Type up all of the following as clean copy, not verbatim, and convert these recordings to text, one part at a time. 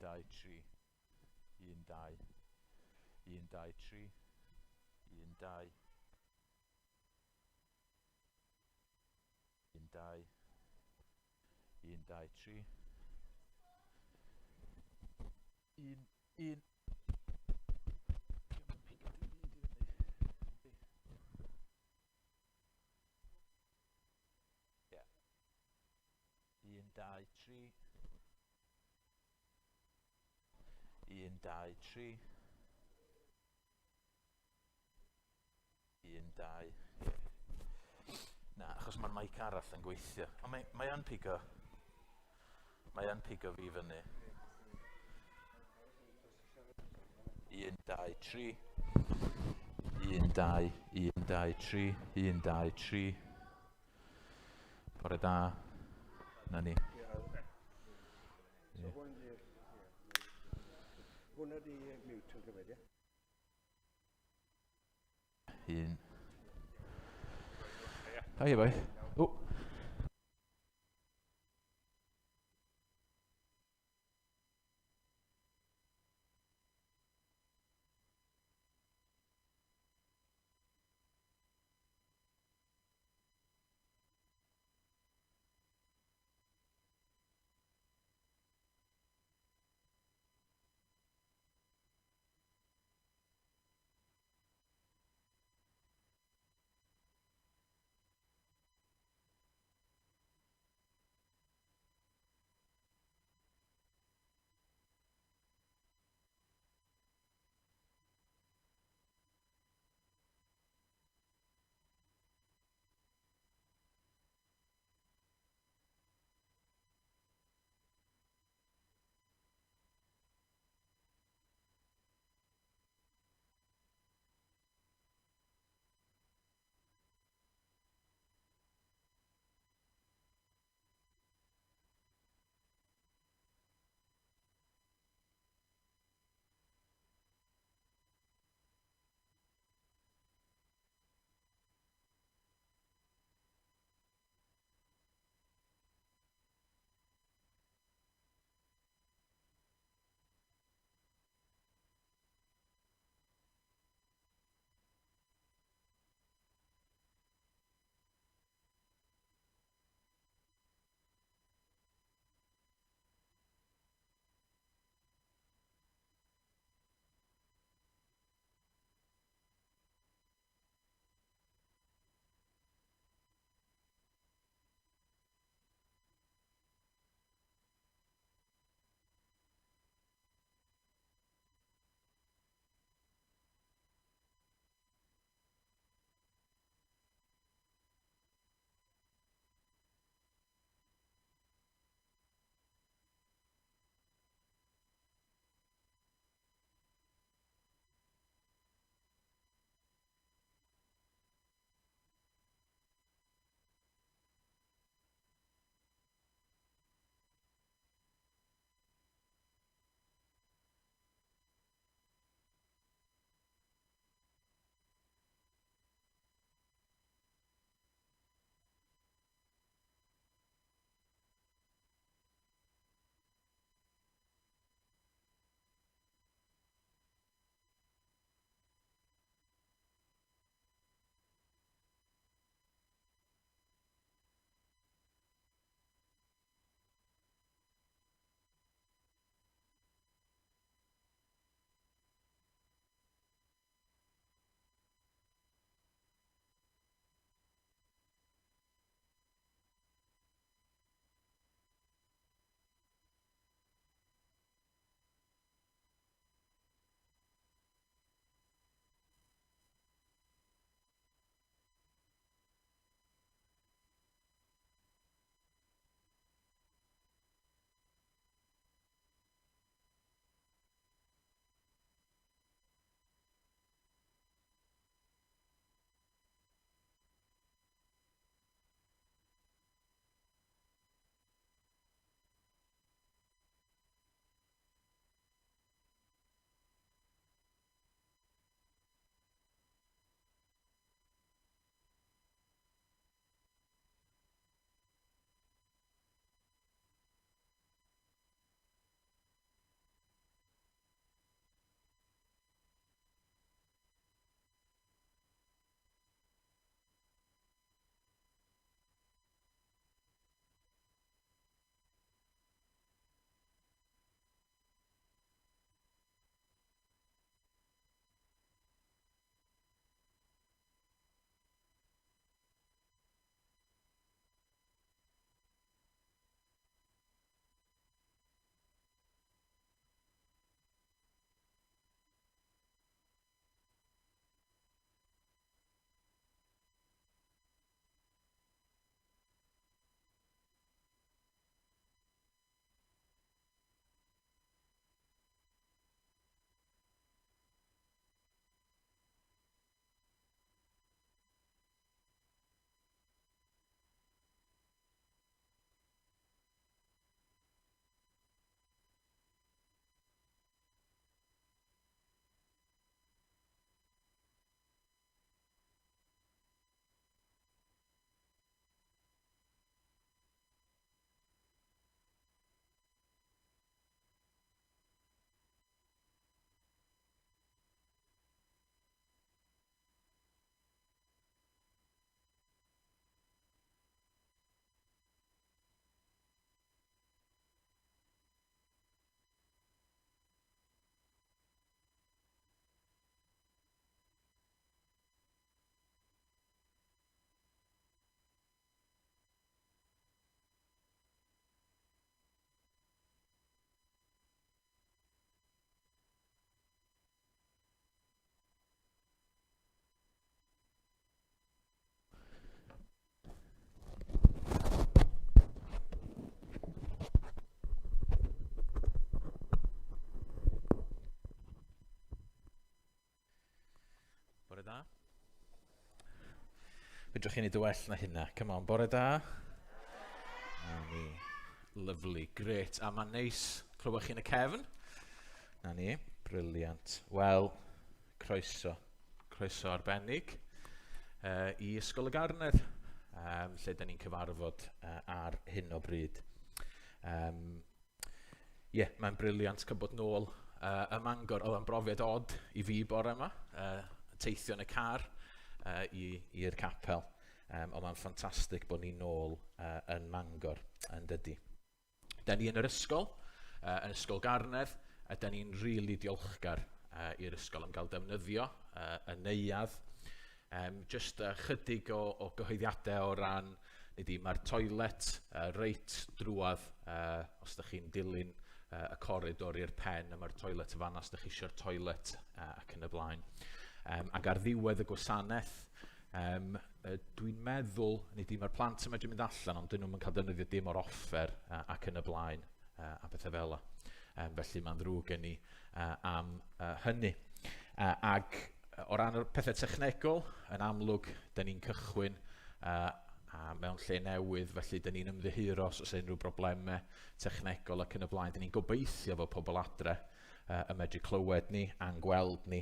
2, 3. 1, 2. 1, 2, 3. 1, 2. 1, 2. 1, 2, 3. 1, 1. Ie. 1, 2, 3. 1, 2, 3. 1, 2. Na, achos mae'r mic arall yn gweithio. Ond mae yn pigo. Mae yn pigo fi fyny. 1, 2, 3. 1, 2, 1, 2, 3. 1, 2, 3. Bore da. Na ni. So hwn di'r... Hwnna di mute yn cymryd, ie? 1. Hiya, boi. O! Fedrwch chi wneud y well na hynna. Come on, bore da. Na ni. Lovely, great. A mae'n neis clywed chi yn y cefn. Na ni, brilliant. Wel, croeso. Croeso arbennig i Ysgol y Garnedd, lle da ni'n cyfarfod ar hyn o bryd. Ie, yeah, mae'n brilliant cael bod nôl ym Mangor. Oedd o'n brofiad od i fi bore yma, teithio yn y car i'r capel. Ond mae'n ffantastig bod ni nôl yn Mangor, yn dydy. Da ni yn yr ysgol, yn Ysgol Garnedd, a da ni'n rili really diolchgar i'r ysgol am gael defnyddio y neuadd. Just chydig o gyhoeddiadau o ran nid i, mae'r toilet reit drwad os ydych chi'n dilyn y coridor i'r pen, a mae'r toilet yn fanna os ydych chi eisiau'r toilet ac yn y blaen. Ac ar ddiwedd y gwasanaeth, dwi'n meddwl, nid i, mae'r plant yn medru mynd allan, ond dyn nhw'n cael defnyddio dim o'r offer ac yn y blaen a pethau fel yna. Felly mae'n ddrwg gen i am hynny. Ac o ran y pethau technegol, yn amlwg, da ni'n cychwyn a mewn lle newydd, felly da ni'n ymddiheuro os oes unrhyw broblemau technegol ac yn y blaen. Da ni'n gobeithio fod pobl adre yn medru clywed ni a'n gweld ni.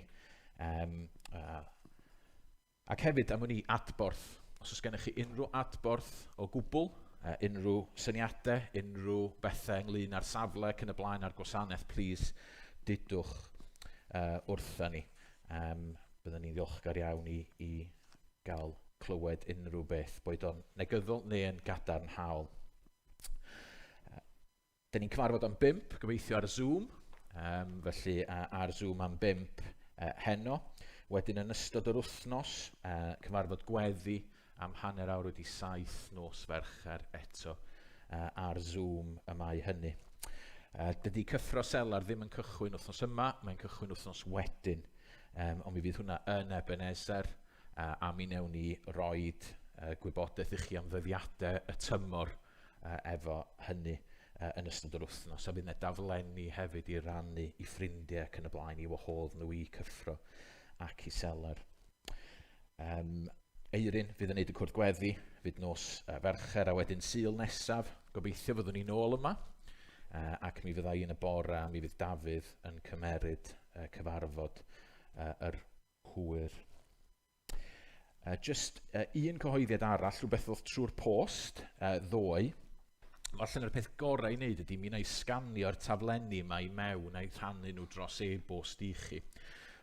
Ac hefyd, am wn i, adborth. Os oes gennych chi unrhyw adborth o gwbl, unrhyw syniadau, unrhyw bethau ynglyn â'r safle ac yn y blaen a'r gwasanaeth, please, dudwch wrtha ni. Byddwn ni'n ddiolchgar iawn i gael clywed unrhyw beth, boed o'n negyddol neu yn gadarnhaol. Dyn ni'n cyfarfod am 5, gobeithio ar Zoom, felly ar Zoom am 5 heno. Wedyn yn ystod yr wythnos, cyfarfod gweddi am 7:30 nos Fercher eto ar Zoom y mae hynny. Dydy Cyffro Selar ddim yn cychwyn wythnos yma, mae'n cychwyn wythnos wedyn. Ond mi fydd hwnna yn Ebenezer, a mi wnewn ni roed gwybodaeth i chi am ddyddiadau y tymor efo hynny yn ystod yr wythnos. A fydd yna daflenni hefyd i rannu i ffrindiau ac yn y blaen i wahodd nhw i Cyffro ac i Selar. Eirin fydd yn neud y cwrdd gweddi, fydd nos Fercher a wedyn Sul nesaf. Gobeithio fyddwn ni nôl yma, ac mi fydda i yn y bore a mi fydd Dafydd yn cymeryd cyfarfod yr hwyr. Just un cyhoeddiad arall, rhywbeth ddoth trwy'r post ddoe. Falle na'r peth gorau i wneud ydy mi wna i sganio'r taflenni yma i mewn a'i rhannu nhw dros e-bost i chi.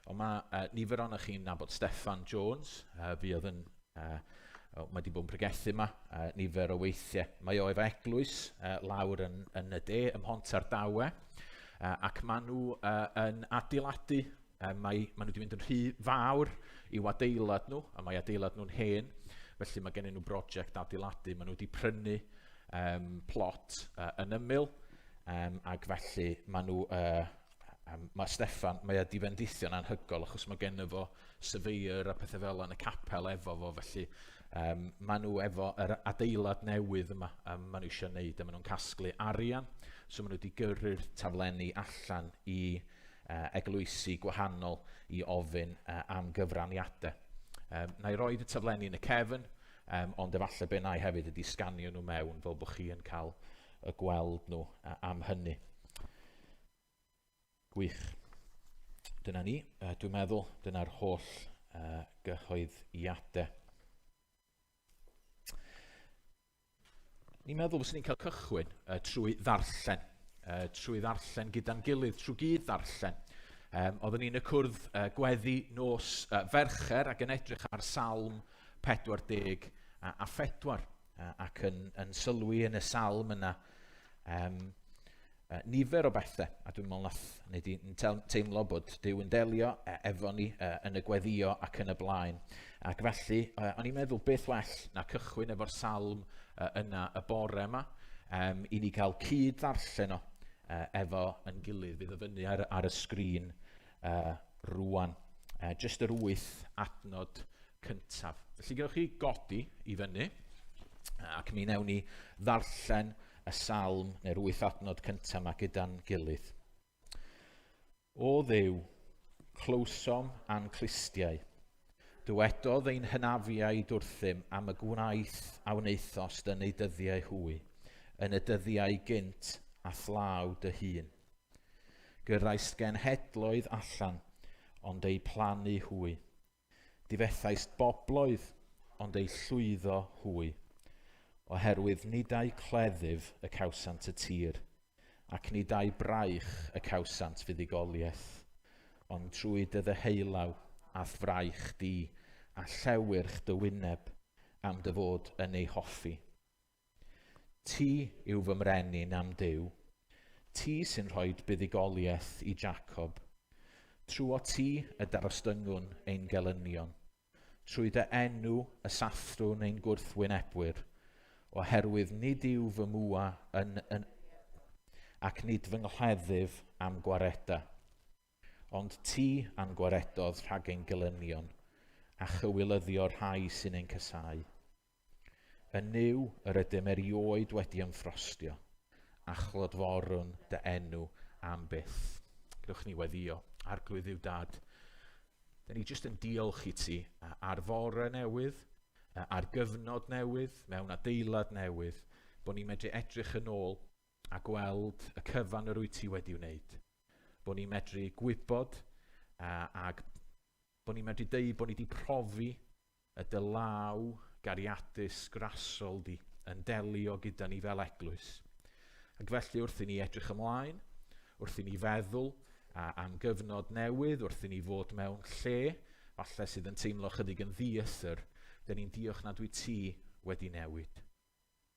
Ond mae nifer ohonoch chi'n nabod Steffan Jones, fi oedd yn, mae wedi bod yn pregethu yma nifer o weithiau. Mae o efo eglwys lawr yn y de, ym Mhontardawe, ac maen nhw yn adeiladu. Mae nhw wedi mynd yn rhy fawr i'w adeilad nhw, a mae adeilad nhw'n hen, felly mae gennyn nhw brosiect adeiladu. Maen nhw wedi prynu plot yn ymyl, ac felly maen nhw, mae Steffan, mae wedi fendithio'n anhygol, achos mae genno fo surveyor a pethau fel yn y capel efo fo, felly maen nhw efo yr adeilad newydd yma, maen nhw eisiau gwneud, a maen nhw'n casglu arian, so maen nhw wedi gyrru'r taflenni allan i eglwysi gwahanol i ofyn am gyfraniadau. Na i roed y taflenni yn y cefn, ond efallai be na i hefyd ydy sganio nhw mewn fel bod chi yn cael y gweld nhw am hynny. Gwych. Dyna ni, dwi'n meddwl, dyna'r holl gyhoeddiadau. Ni'n meddwl fyswn ni'n cael cychwyn trwy ddarllen, trwy ddarllen gyda'n gilydd, trwy gyd ddarllen. Oeddwn ni'n y cwrdd gweddi nos Fercher ac yn edrych ar Salm 44 ac yn sylwi yn y salm yna nifer o bethau, a dwi'n meddwl nath ni di teimlo bod Duw yn delio efo ni yn y gweddio ac yn y blaen. Ac felly, o'n i'n meddwl beth well na cychwyn efo'r salm yna y bore yma, i ni gael cyd ddarllen o efo yn gilydd. Fydd o fyny ar y sgrin rwan. Just yr 8 adnod cyntaf. Felly gewch chi godi i fyny, ac mi wnewn ni ddarllen y salm neu'r 8 adnod cyntaf yma gyda'n gilydd. O Dduw, clywsom a'n clustiau. Dywedodd ein hynafiaid wrthym am y gwaith a wnaethost yn eu dyddiau hwy, yn y dyddiau gynt a thlaw dy hun. Gyrraist genhedloedd allan, ond eu plannu hwy. Difethaist bobloedd, ond eu llwyddo hwy. Oherwydd nid a'u cleddyf y cawsant y tir, ac nid a'u braich y cawsant fuddugoliaeth, ond trwy dy ddeheulaw a'th fraich di, a llewyrch dy wyneb, am dy fod yn ei hoffi. Ti yw fy mrenin a'm Duw. Ti sy'n rhoid buddugoliaeth i Jacob. Trwot ti y darostyngwn ein gelynion. Trwy dy enw y sathrwn ein gwrthwynebwyr, oherwydd nid yw fy mwa yn yn ac nid fy nghleddyf a'm gwareda. Ond ti a'n gwaredodd rhag ein gelynion, a chywilyddio'r rhai sy'n ein casáu. Yn Nuw yr ydym erioed wedi ymffrostio, a chlodforwn dy enw am byth. Gewch ni weddio. Arglwydd Dduw Dad, da ni jyst yn diolch i ti ar fore newydd, ar gyfnod newydd, mewn adeilad newydd, bod ni'n medru edrych yn ôl a gweld y cyfan yr wyt ti wedi wneud. Bod ni'n medru gwybod ag bod ni'n medru deud bod ni wedi profi y dy law gariadus grasol di yn delio gyda ni fel eglwys. Ac felly wrth i ni edrych ymlaen, wrth i ni feddwl am gyfnod newydd, wrth i ni fod mewn lle, falle sydd yn teimlo chydig yn ddieithr, dyn ni'n diolch nad wyt ti wedi newid.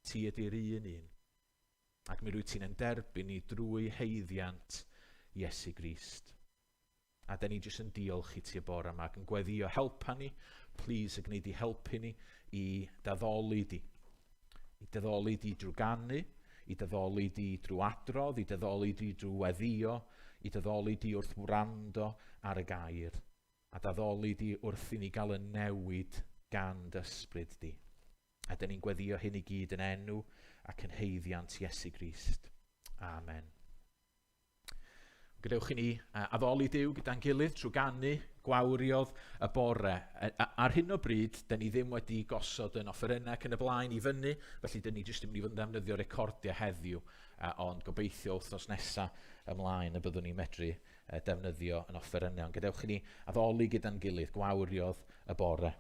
Ti ydy'r un un. Ac mi rwyt ti'n ein derbyn ni drwy haeddiant Iesu Grist. A da ni jyst yn diolch i ti y bore yma ac yn gweddio helpa ni, please, y gwneud i helpu ni i daddoli di. I daddoli di drwy ganu, i daddoli di drwy adrodd, i daddoli di drwy weddio, i daddoli di wrth wrando ar y gair, a daddoli di wrth i ni gael y newid gan dy ysbryd di. A dyn ni'n gweddio hyn i gyd yn enw ac yn haeddiant Iesu Grist. Amen. Gadewch i ni addoli Duw gyda'n gilydd trwy ganu gwawriodd y bore. Ar hyn o bryd, dyn ni ddim wedi gosod yn offerynnau ac yn y blaen i fyny, felly dyn ni jyst yn mynd i fod yn defnyddio recordiau heddiw, ond gobeithio wythnos nesaf ymlaen y byddwn ni'n medru defnyddio yn offerynnau. Ond gadewch i ni addoli gyda'n gilydd, gwawriodd y bore.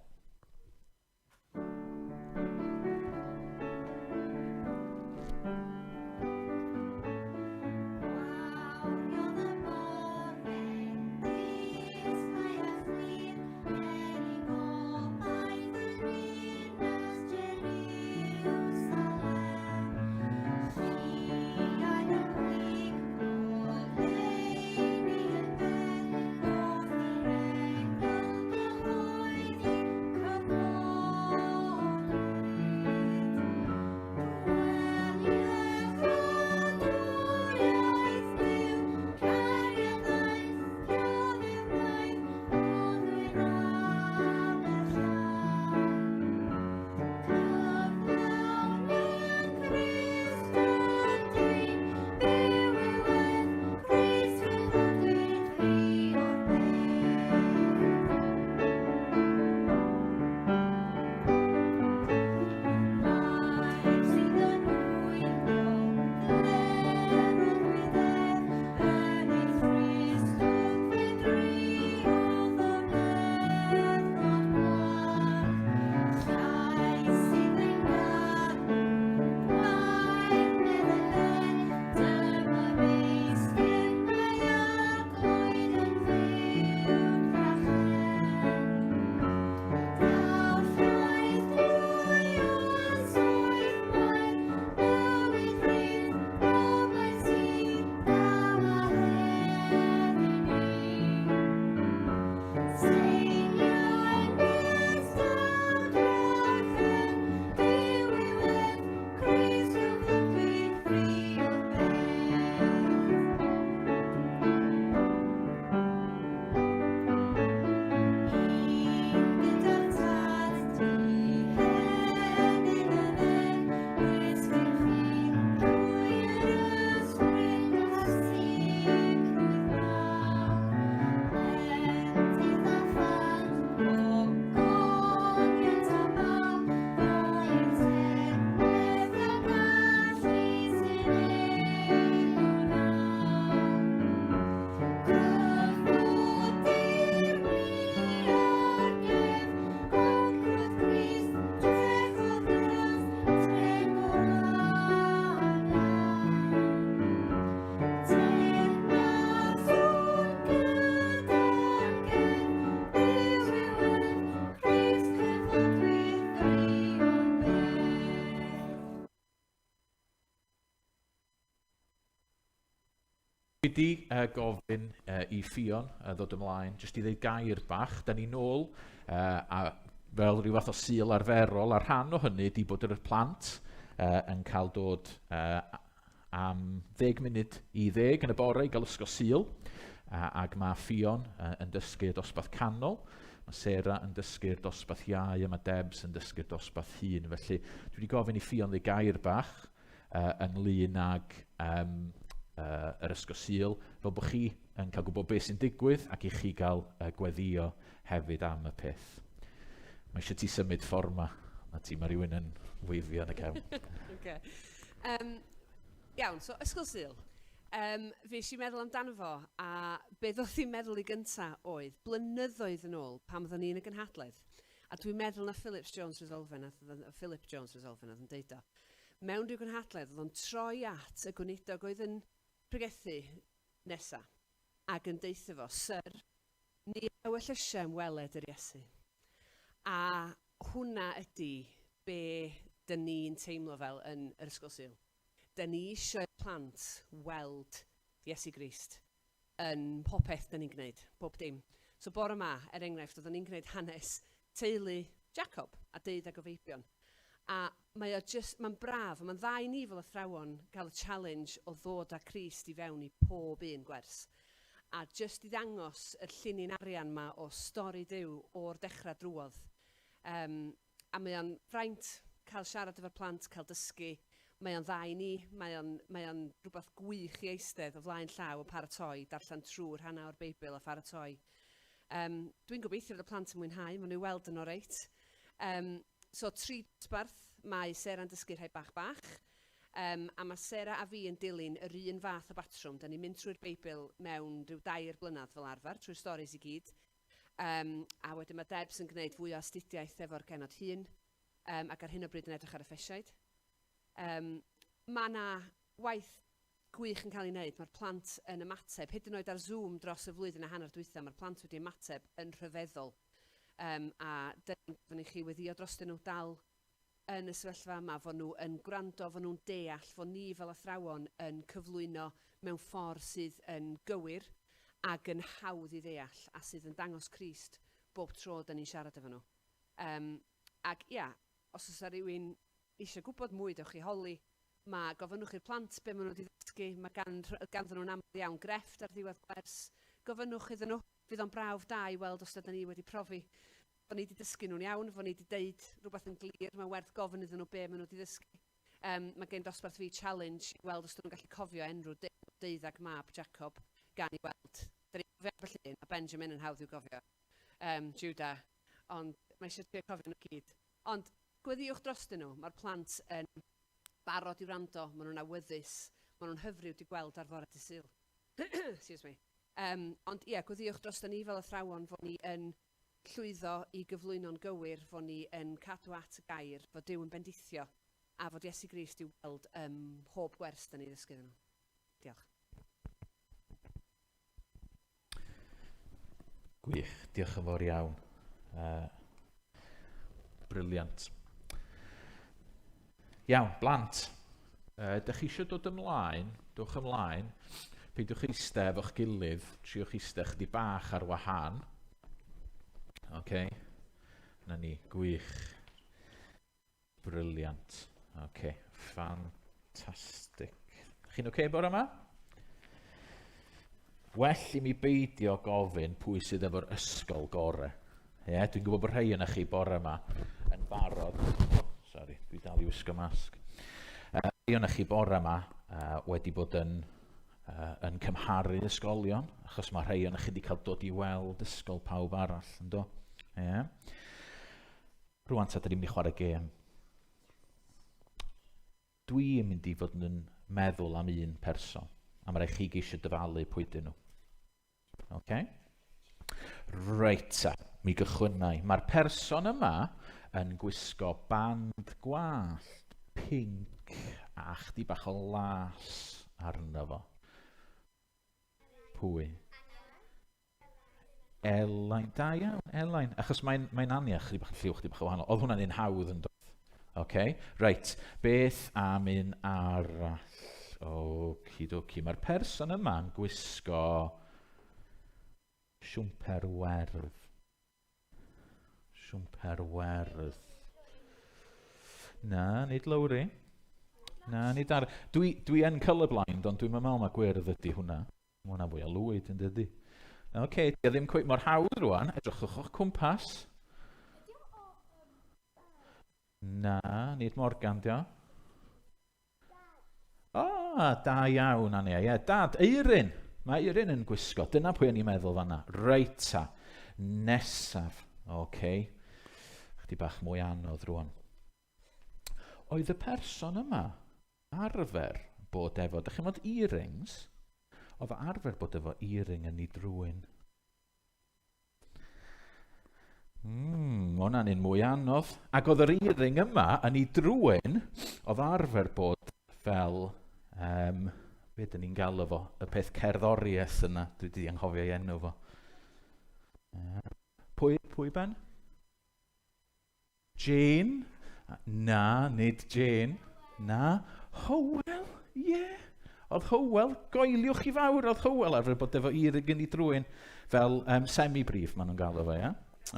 Dwi 'di uh, gofyn uh, i Ffion uh, ddod ymlaen jyst i ddeud gair bach. Da ni nôl uh, a fel rhyw fath o sul arferol, a rhan o hynny ydy bod yr plant uh, yn cael dod uh, am ddeg munud i ddeg yn y bore i gael ysgol Sul, uh, ac mae Ffion uh, yn dysgu y dosbarth canol, mae Sarah yn dysgu'r dosbarth iau, a mae Debs yn dysgu'r dosbarth hŷn. Felly dwi wedi gofyn i Ffion ddeud gair bach uh, ynglyn ag um, uh, yr Ysgol Sul, fel bod chi yn cael gwybod beth sy'n digwydd ac i chi gael uh, gweddio hefyd am y peth. Mae eisiau ti symud ffordd ma, na ti, mae rhywun yn weifio yn y cefn. Okay. Um, iawn, so Ysgol Sul. Um, fe eisiau meddwl amdano fo, a be ddoth i'n meddwl i gynta oedd blynyddoedd yn ôl pan oeddwn ni yn y gynhadledd, a dwi'n meddwl na Phillips Jones Resolfen, Philip Jones Resolfen oedd yn deud o, mewn rhyw gynhadledd, oedd o'n troi at y gweinidog oedd yn pregethu nesa, ac yn deutha fo, Syr, ni a ewyllysiem weled yr Iesu. A hwnna ydy be dyn ni'n teimlo fel yn yr Ysgol Sul. Dyn ni eisiau i'r plant weld Iesu Grist yn popeth dyn ni'n gwneud, bob dim. So bore 'ma, er enghraifft, oeddwn ni'n gwneud hanes teulu Jacob a deuddeg o feibion. A mae o jyst, mae'n braf, a mae'n dda i ni fel athrawon gael y challenge o ddod â Crist i fewn i pob un gwers. A jyst i ddangos y llinyn arian 'ma o stori Duw o'r dechrau drwodd. Um, a mae o'n fraint cael siarad efo'r plant, cael dysgu. Mae o'n dda i ni, mae o'n, mae o'n rhywbeth gwych i eistedd o flaen llaw yn paratoi, darllen trwy rhannau o'r Beibl a pharatoi. Um, dwi'n gobeithio fod y plant yn mwynhau, maen nhw i weld yn oreit. Um, so, tri dosbarth, mae Sarah'n dysgu rhai bach bach, um, a mae Sarah a fi yn dilyn yr un fath o batrwm. Da ni'n mynd trwy'r Beibl mewn rhyw dair blynedd fel arfer, trwy'r storis i gyd. Um, a wedyn mae Debs yn gwneud fwy o astudiaeth efo'r genod hŷn, um, ac ar hyn o bryd yn edrych ar y ffesiaid. Um, mae yna waith gwych yn cael ei wneud, mae'r plant yn ymateb, hyd yn oed ar Zoom dros y flwyddyn a hanner dwytha, mae'r plant wedi ymateb yn rhyfeddol. Um, a dyn ni'n gofyn i chi weddïo drostyn nhw dal yn y sefyllfa yma, fod nhw yn gwrando, fod nhw'n deall, fod ni fel athrawon yn cyflwyno mewn ffordd sydd yn gywir ac yn hawdd i ddeall a sydd yn dangos Crist bob tro 'dan ni'n siarad efo nhw. Um, ac ia, os oes rhywun eisiau gwybod mwy, dewch i holi. Mae gofynnwch i'r plant be maen nhw wedi ddysgu, mae gan, ganddyn nhw'n aml iawn grefft ar ddiwedd gwers. Gofynnwch iddyn nhw, fydd o'n brawf da i weld os ydyn ni wedi profi fo' ni 'di dysgu nhw'n iawn, fo' ni 'di deud rhywbeth yn glir, mae'n werth gofyn iddyn nhw be maen nhw 'di ddysgu. Um, mae gen dosbarth fi challenge i weld os dyn nhw'n gallu cofio enw deuddag mab Jacob gan i weld. Dyn ni'n cofio ambell un, a Benjamin yn hawdd i'w gofio. Um, Judah, ond mae eisiau trio cofio nhw gyd. Ond gweddïwch drostyn nhw, mae'r plant yn barod i wrando, maen nhw'n awyddus, maen nhw'n hyfryd i gweld ar fore dydd Sul. Excuse me. Um, ond ie, gweddïwch droston ni fel athrawon fod ni yn llwyddo i gyflwyno'n gywir, fod ni yn cadw at y gair, fod Duw yn bendithio, a fod Iesu Grist i'w weld ym mhob gwers da ni ddysgu iddyn nhw. Diolch. Gwych, diolch yn fawr iawn. Uh, Brilliant. Iawn, blant. Uh, ydych chi eisiau dod ymlaen? Dwch ymlaen. Peidiwch eistedd efo'ch gilydd. Triwch eistedd chydig bach ar wahân. Oce. Okay. Na ni, gwych. Brilliant. Oce, okay. Fantastic. Chi'n oce okay bore yma? Well i mi beidio gofyn pwy sydd efo'r ysgol gore. Ie, yeah, dwi'n gwybod bod rhai yna chi bore yma yn barod. Oh, sorry, dwi dal i wisgo masg. Rhai yna chi bore yma wedi bod yn, yn cymharu ysgolion, achos mae rhai yna chi wedi cael dod i weld ysgol pawb arall, yn do? Ie. Yeah. Rwan ta, da ni'n mynd i chwarae gêm. Dwi yn mynd i fod yn meddwl am un person, a mae rhaid chi geisio dyfalu pwy dyn nhw. OK? Reit ta, mi gychwynnau. Mae'r person yma yn gwisgo band gwallt pinc a chdi bach o las arno fo. Pwy? Elain, da iawn, Elain. Achos mae'n mae aniach, chdi bach yn lliw, chdi bach o wahanol. Oedd hwnna'n un hawdd yn dod. OK, reit. Beth am un arall? Oci doci. Mae'r person yma'n gwisgo siwmper werdd. Siwmper werdd. Na, nid Lowri. Na, nid ar... Dwi, dwi yn colourblind, ond dwi'n meddwl mae gwyrdd ydy hwnna. Mae hwnna fwy o lwyd yn dydy. Oce, okay, di ddim cweit mor hawdd rwan. Edrychwch o'ch cwmpas. Na, nid Morgan, dio. O, oh, da iawn, Ania. Ie, yeah, dad, Eirin. Mae Eirin yn gwisgo. Dyna pwy o'n i'n meddwl fanna. Reit ta. Nesaf. Oce. Okay. Chdi bach mwy anodd rwan. Oedd y person yma arfer bod efo, da chi'n modd earrings? Oedd arfer bod efo earring yn ei drwyn. Mm, mae hwnna'n un mwy anodd. Ac oedd yr earring yma yn ei drwyn, oedd arfer bod fel, um, be dyn ni'n galw fo, y peth cerddoriaeth yna, dwi wedi anghofio ei enw fo. Uh, pwy, pwy Ben? Jane? Na, nid Jane. Na. Howell? Ie. Yeah. Oedd Howell, goeliwch chi fawr, oedd Howell arfer bod efo irig yn ei drwyn fel um, semi-brief, maen nhw'n galw fo, ie? Yeah?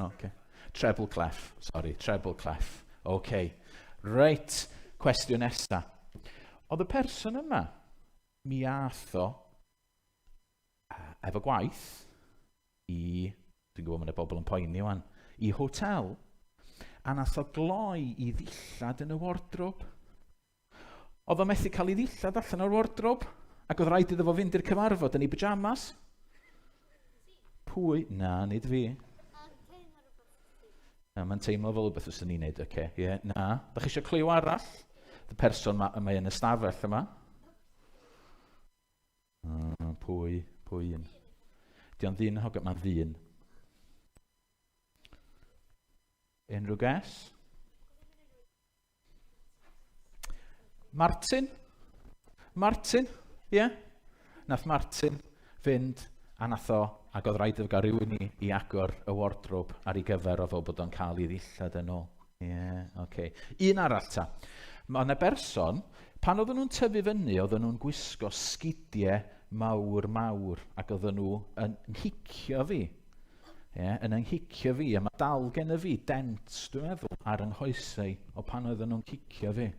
Okay. Treble clef, sorry, treble clef. Okay. Reit, cwestiwn nesa. Oedd y person yma, mi ath o efo gwaith i, dwi'n gwybod mae yna bobl yn poeni wan, i hotel, a nath o gloi i ddillad yn y wardrobe. Oedd o methu cael ei ddillad allan o'r wardrobe, ac oedd rhaid iddo fo fynd i'r cyfarfod yn ei pyjamas. Pwy? Na, nid fi. Na, mae'n teimlo fel rhywbeth fyswn ni'n neud, oce. Okay. Yeah, na. Da chi eisiau clyw arall? Y person ma, mae yn y stafell yma. Uh, pwy, pwy un? Di o'n ddyn hogan? Mae'n ddyn. Unrhyw guess? Martin? Martin? Ie? Yeah? Nath Martin fynd a nath o, ac oedd rhaid iddo gael rhywun i, i agor y wardrobe ar ei gyfer o fel bod o'n cael ei ddillad yn ôl. Ie, yeah, oce. Okay. Un arall ta. Mae yna berson, pan oedden nhw'n tyfu fyny, oedden nhw'n gwisgo sgidiau mawr mawr, ac oedden nhw yn nghicio fi. Ie, yeah, yn ynghicio fi, a mae dal gen y fi dent, dwi'n meddwl, ar yng nghoesau o pan oedden nhw'n cicio fi.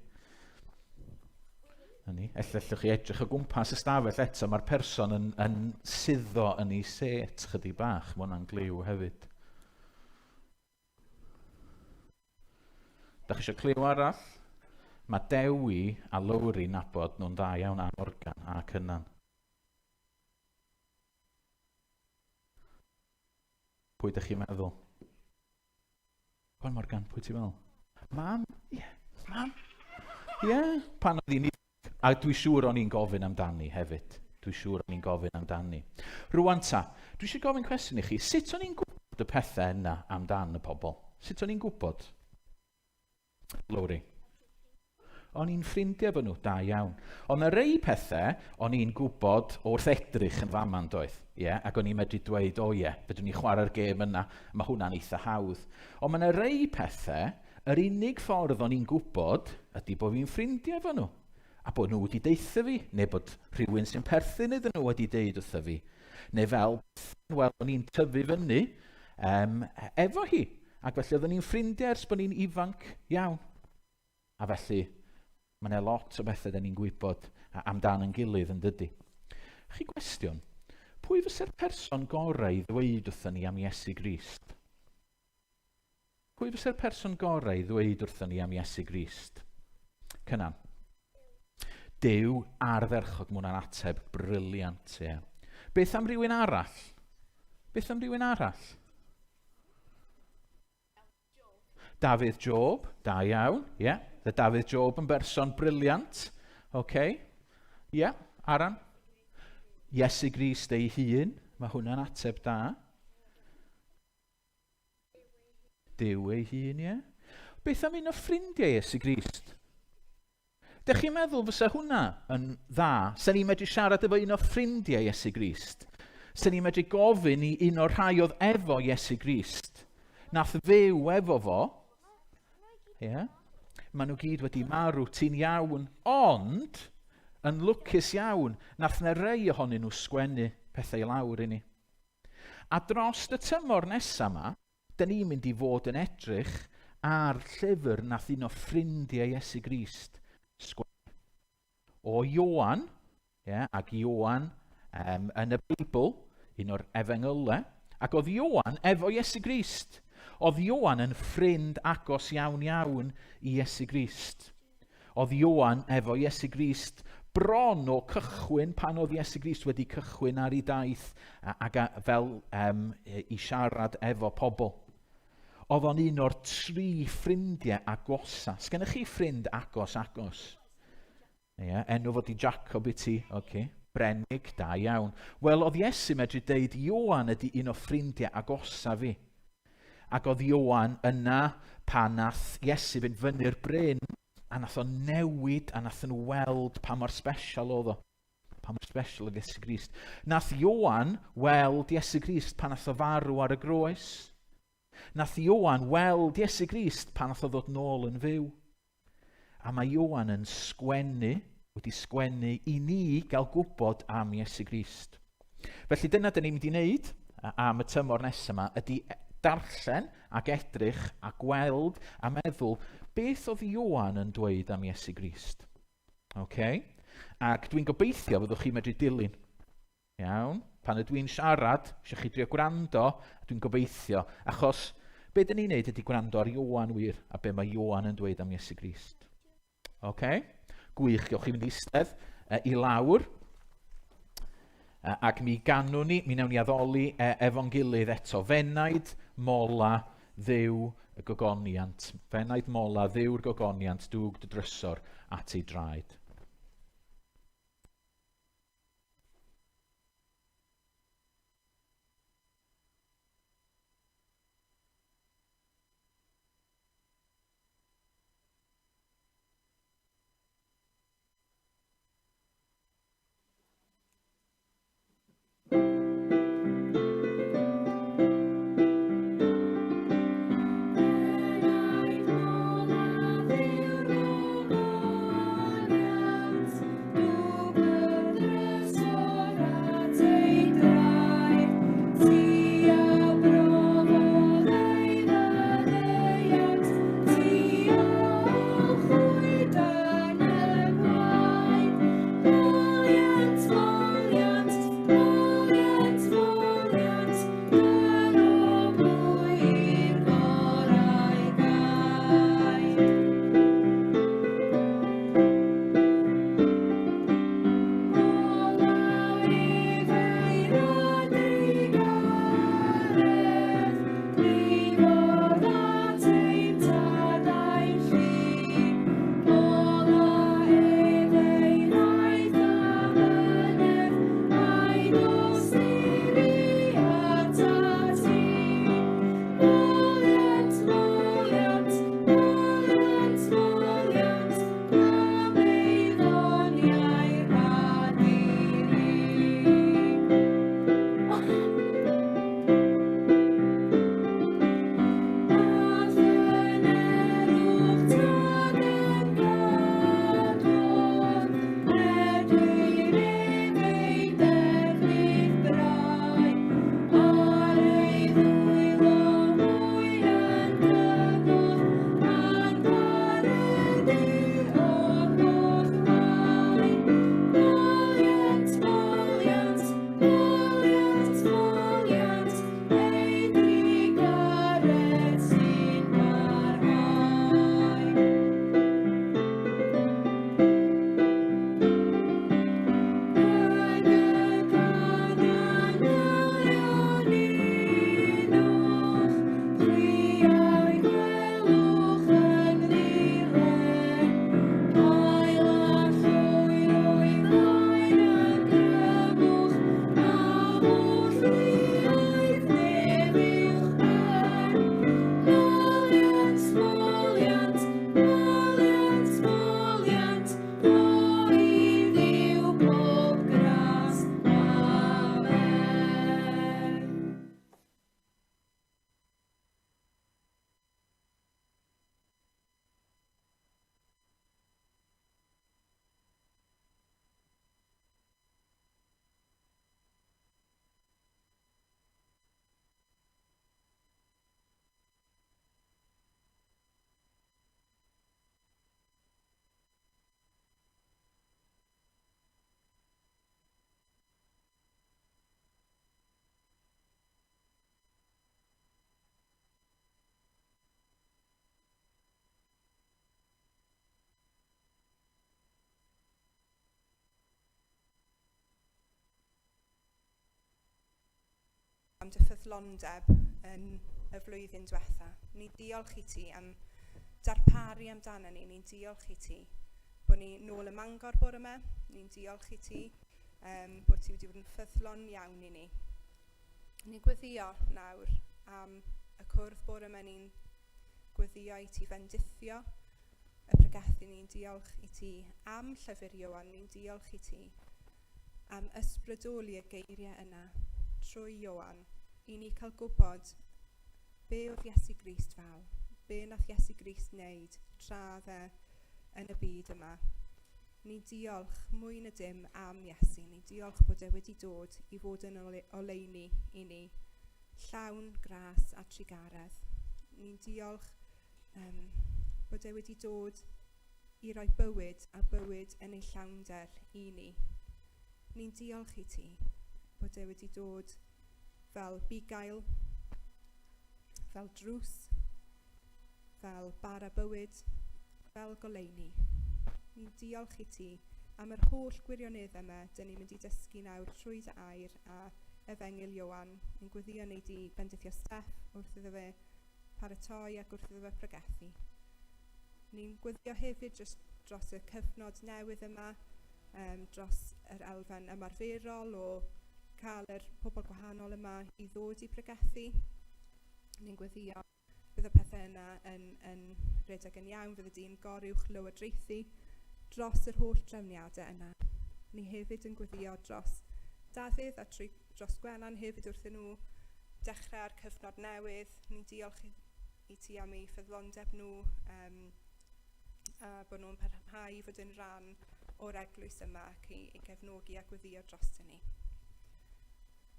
Na ni. Ella allwch chi edrych o gwmpas y stafell eto, mae'r person yn, yn suddo yn ei set chydig bach, mae hwnna'n gliw hefyd. Da chi eisiau cliw arall? Mae Dewi a Lowri nabod nhw'n dda iawn a Morgan a Cynan. Pwy ydych chi'n meddwl? Gwan Morgan, pwy ti'n meddwl? Mam? Ie, yeah. mam. Ie, yeah. pan oedd hi'n A dwi siŵr o'n i'n gofyn amdani hefyd. Dwi siŵr o'n i'n gofyn amdani. Rwan ta, dwi eisiau gofyn cwestiwn i chi. Sut o'n i'n gwybod y pethau yna amdan y pobl? Sut o'n i'n gwybod? Lowri. O'n i'n ffrindiau efo nhw, da iawn. Ond mae rei pethau o'n i'n gwybod wrth edrych yn fama'n doedd. Ie, ac o'n i'n medru dweud, o ie, fedrwn ni chwarae'r gêm yna, mae hwnna'n eitha hawdd. Ond mae yna rei pethau Yr unig ffordd o'n i'n gwybod ydy bod fi'n ffrindiau efo nhw, a bod nhw wedi deutha fi, neu bod rhywun sy'n perthyn iddyn nhw wedi deud wrtho fi, neu fel, wel, o'n i'n tyfu fyny um, efo hi, ac felly oeddwn ni'n ffrindiau ers bod ni'n ifanc iawn. A felly, mae yna lot o bethau da ni'n gwybod amdan yn gilydd yn dydy. Chi gwestiwn, pwy fysa'r person gorau i ddweud wrthon ni am Iesu Grist? Pwy fysa'r person gorau i ddweud wrthon ni am Iesu Grist? Cynan. Duw ardderchog, mae hwnna'n ateb briliant, ie. Beth am rywun arall? Beth am rywun arall? Dafydd Job, da iawn, ie. Yeah. The Dafydd Job yn berson briliant. Oce. Okay. Ie, yeah. Aran? Iesu Grist ei hun, mae hwnna'n ateb da. Duw ei hun, ie? Beth am un o ffrindiau Iesu Grist? Dych chi'n meddwl fysa hwnna yn dda? Sen ni'n medru siarad efo un o ffrindiau Iesu Grist? Sen ni'n medru gofyn i un o'r rhai oedd efo Iesu Grist? Nath fyw efo fo? Ie? Yeah. Maen nhw gyd wedi marw, ti'n iawn. Ond, Yn lwcus iawn, nath 'na rei ohonyn nhw sgwennu pethau i lawr i ni. A drost y tymor nesa 'ma, 'dyn ni'n mynd i fod yn edrych ar llyfr nath un o ffrindiau Iesu Grist sgwennu. O Ioan, yeah, ac Ioan yn y Beibl, un o'r efengylau, ac oedd Ioan efo Iesu Grist. Oedd Ioan yn ffrind agos iawn iawn i Iesu Grist. Oedd Ioan efo Iesu Grist bron o cychwyn pan oedd Iesu Grist wedi cychwyn ar ei daith ac a, fel i siarad efo pobl. Oedd o'n un o'r tri ffrindiau agosa. Sgennych chi ffrind agos agos? Ie, enw fod i Jacob i ti. Oce. Okay. Brenig, da iawn. Wel, oedd Iesu medru deud, Ioan ydy un o ffrindiau agosa fi. Ac oedd Ioan yna pan nath Iesu fynd fyny'r bryn a nath o newid a nath nhw weld pa mor special oedd o. Pa mor special oedd Iesu Grist. Nath Ioan weld Iesu Grist pan nath o farw ar y groes. Nath Ioan weld Iesu Grist pan nath o ddod nôl yn fyw. A mae Ioan yn sgwennu, wedi sgwennu i ni gael gwybod am Iesu Grist. Felly dyna dyn ni'n mynd i wneud am y tymor nesaf yma, ydy darllen ac edrych a gweld a meddwl beth oedd Ioan yn dweud am Iesu Grist. Okay? Ac dwi'n gobeithio fyddwch chi'n medru dilyn. Iawn? Pan ydw i'n siarad, eisiau chi drio gwrando, a dwi'n gobeithio, achos be dyn ni'n neud ydy gwrando ar Ioan wir, a be mae Ioan yn dweud am Iesu Grist. OK? Gwych, gewch chi fynd i eistedd i lawr. Ac mi ganwn ni, mi wnawn ni addoli efo'n gilydd eto. Fenaid, mola, ddiw, y gogoniant. Fenaid, mola, ddiw'r gogoniant, dwg dy drysor at ei draed. am dy ffyddlondeb yn y flwyddyn diwetha. Ni'n diolch i ti am darparu amdano ni. Ni'n diolch i ti bod ni nôl ym Mangor bore yma. Ni'n diolch i ti bod ti wedi bod yn ffyddlon iawn i ni. Ni'n gweddio nawr am y cwrdd bore yma. Ni'n gweddio i ti fendithio y pregethu. Ni'n diolch i ti am llyfr Ioan. Ni'n diolch i ti am ysbrydoli y geiriau yna trwy Ioan i ni cael gwybod be oedd Iesu Grist fel, be nath Iesu Grist wneud tra oedd e yn y byd yma. Ni'n diolch mwy na dim am Iesu. Ni'n diolch bod e wedi dod i fod yn oleuni i ni, llawn gras a trugaredd. Ni'n diolch bod e wedi dod i roi bywyd a bywyd yn ei llawnder i ni. Ni'n diolch i ti bod e wedi dod fel bugail, fel drws, fel bara bywyd, fel goleuni. Ni'n diolch i ti am yr holl gwirioneddau yma dyn ni'n mynd i dysgu nawr trwy dy air a Efengyl Ioan. Ni'n gweddio wnei di bendithio Steff wrth iddo fe paratoi ac wrth iddo fe pregethu. Ni'n gweddio hefyd jyst dros y cyfnod newydd yma, dros yr elfen ymarferol o cael yr pobl gwahanol yma i ddod i pregethu. Ni'n gweddio bydd y pethau yna yn rhedeg yn iawn, fydd y dyn goruwch lywodraethu dros yr holl drefniadau yna. Ni hefyd yn gweddio dros Dafydd a dros Gwenan hefyd wrthyn nhw dechrau ar cyfnod newydd. Ni'n diolch i ti am eu ffyddlondeb nhw a bod nhw'n parhau i fod yn rhan o'r eglwys yma ac i gefnogi a gweddio drostyn ni.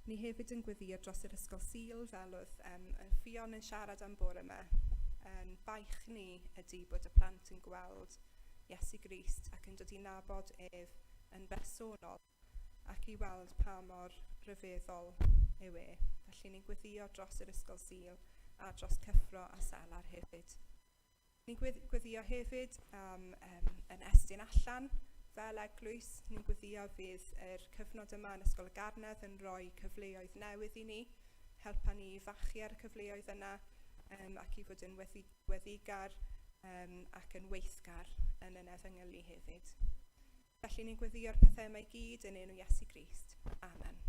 Ni hefyd yn gweddio dros yr Ysgol Sul, fel oedd Ffion yn siarad am bore yma. Baich ni ydy bod y plant yn gweld Iesu Grist ac yn dod i nabod ef yn bersonol ac i weld pa mor ryfeddol yw e. Felly ni'n gweddio dros yr Ysgol Sul a dros Cyffro a Selar hefyd. Ni'n gweddio hefyd am yn estyn allan fel eglwys. Ni'n gweddio fydd yr cyfnod yma yn Ysgol y Garnedd yn rhoi cyfleoedd newydd i ni, helpa ni i fachu ar y cyfleoedd yna ac i fod yn weddigar ac yn weithgar yn yn efengylu hefyd. Felly ni'n gweddïo'r pethau yma i gyd yn enw Iesu Grist. Amen.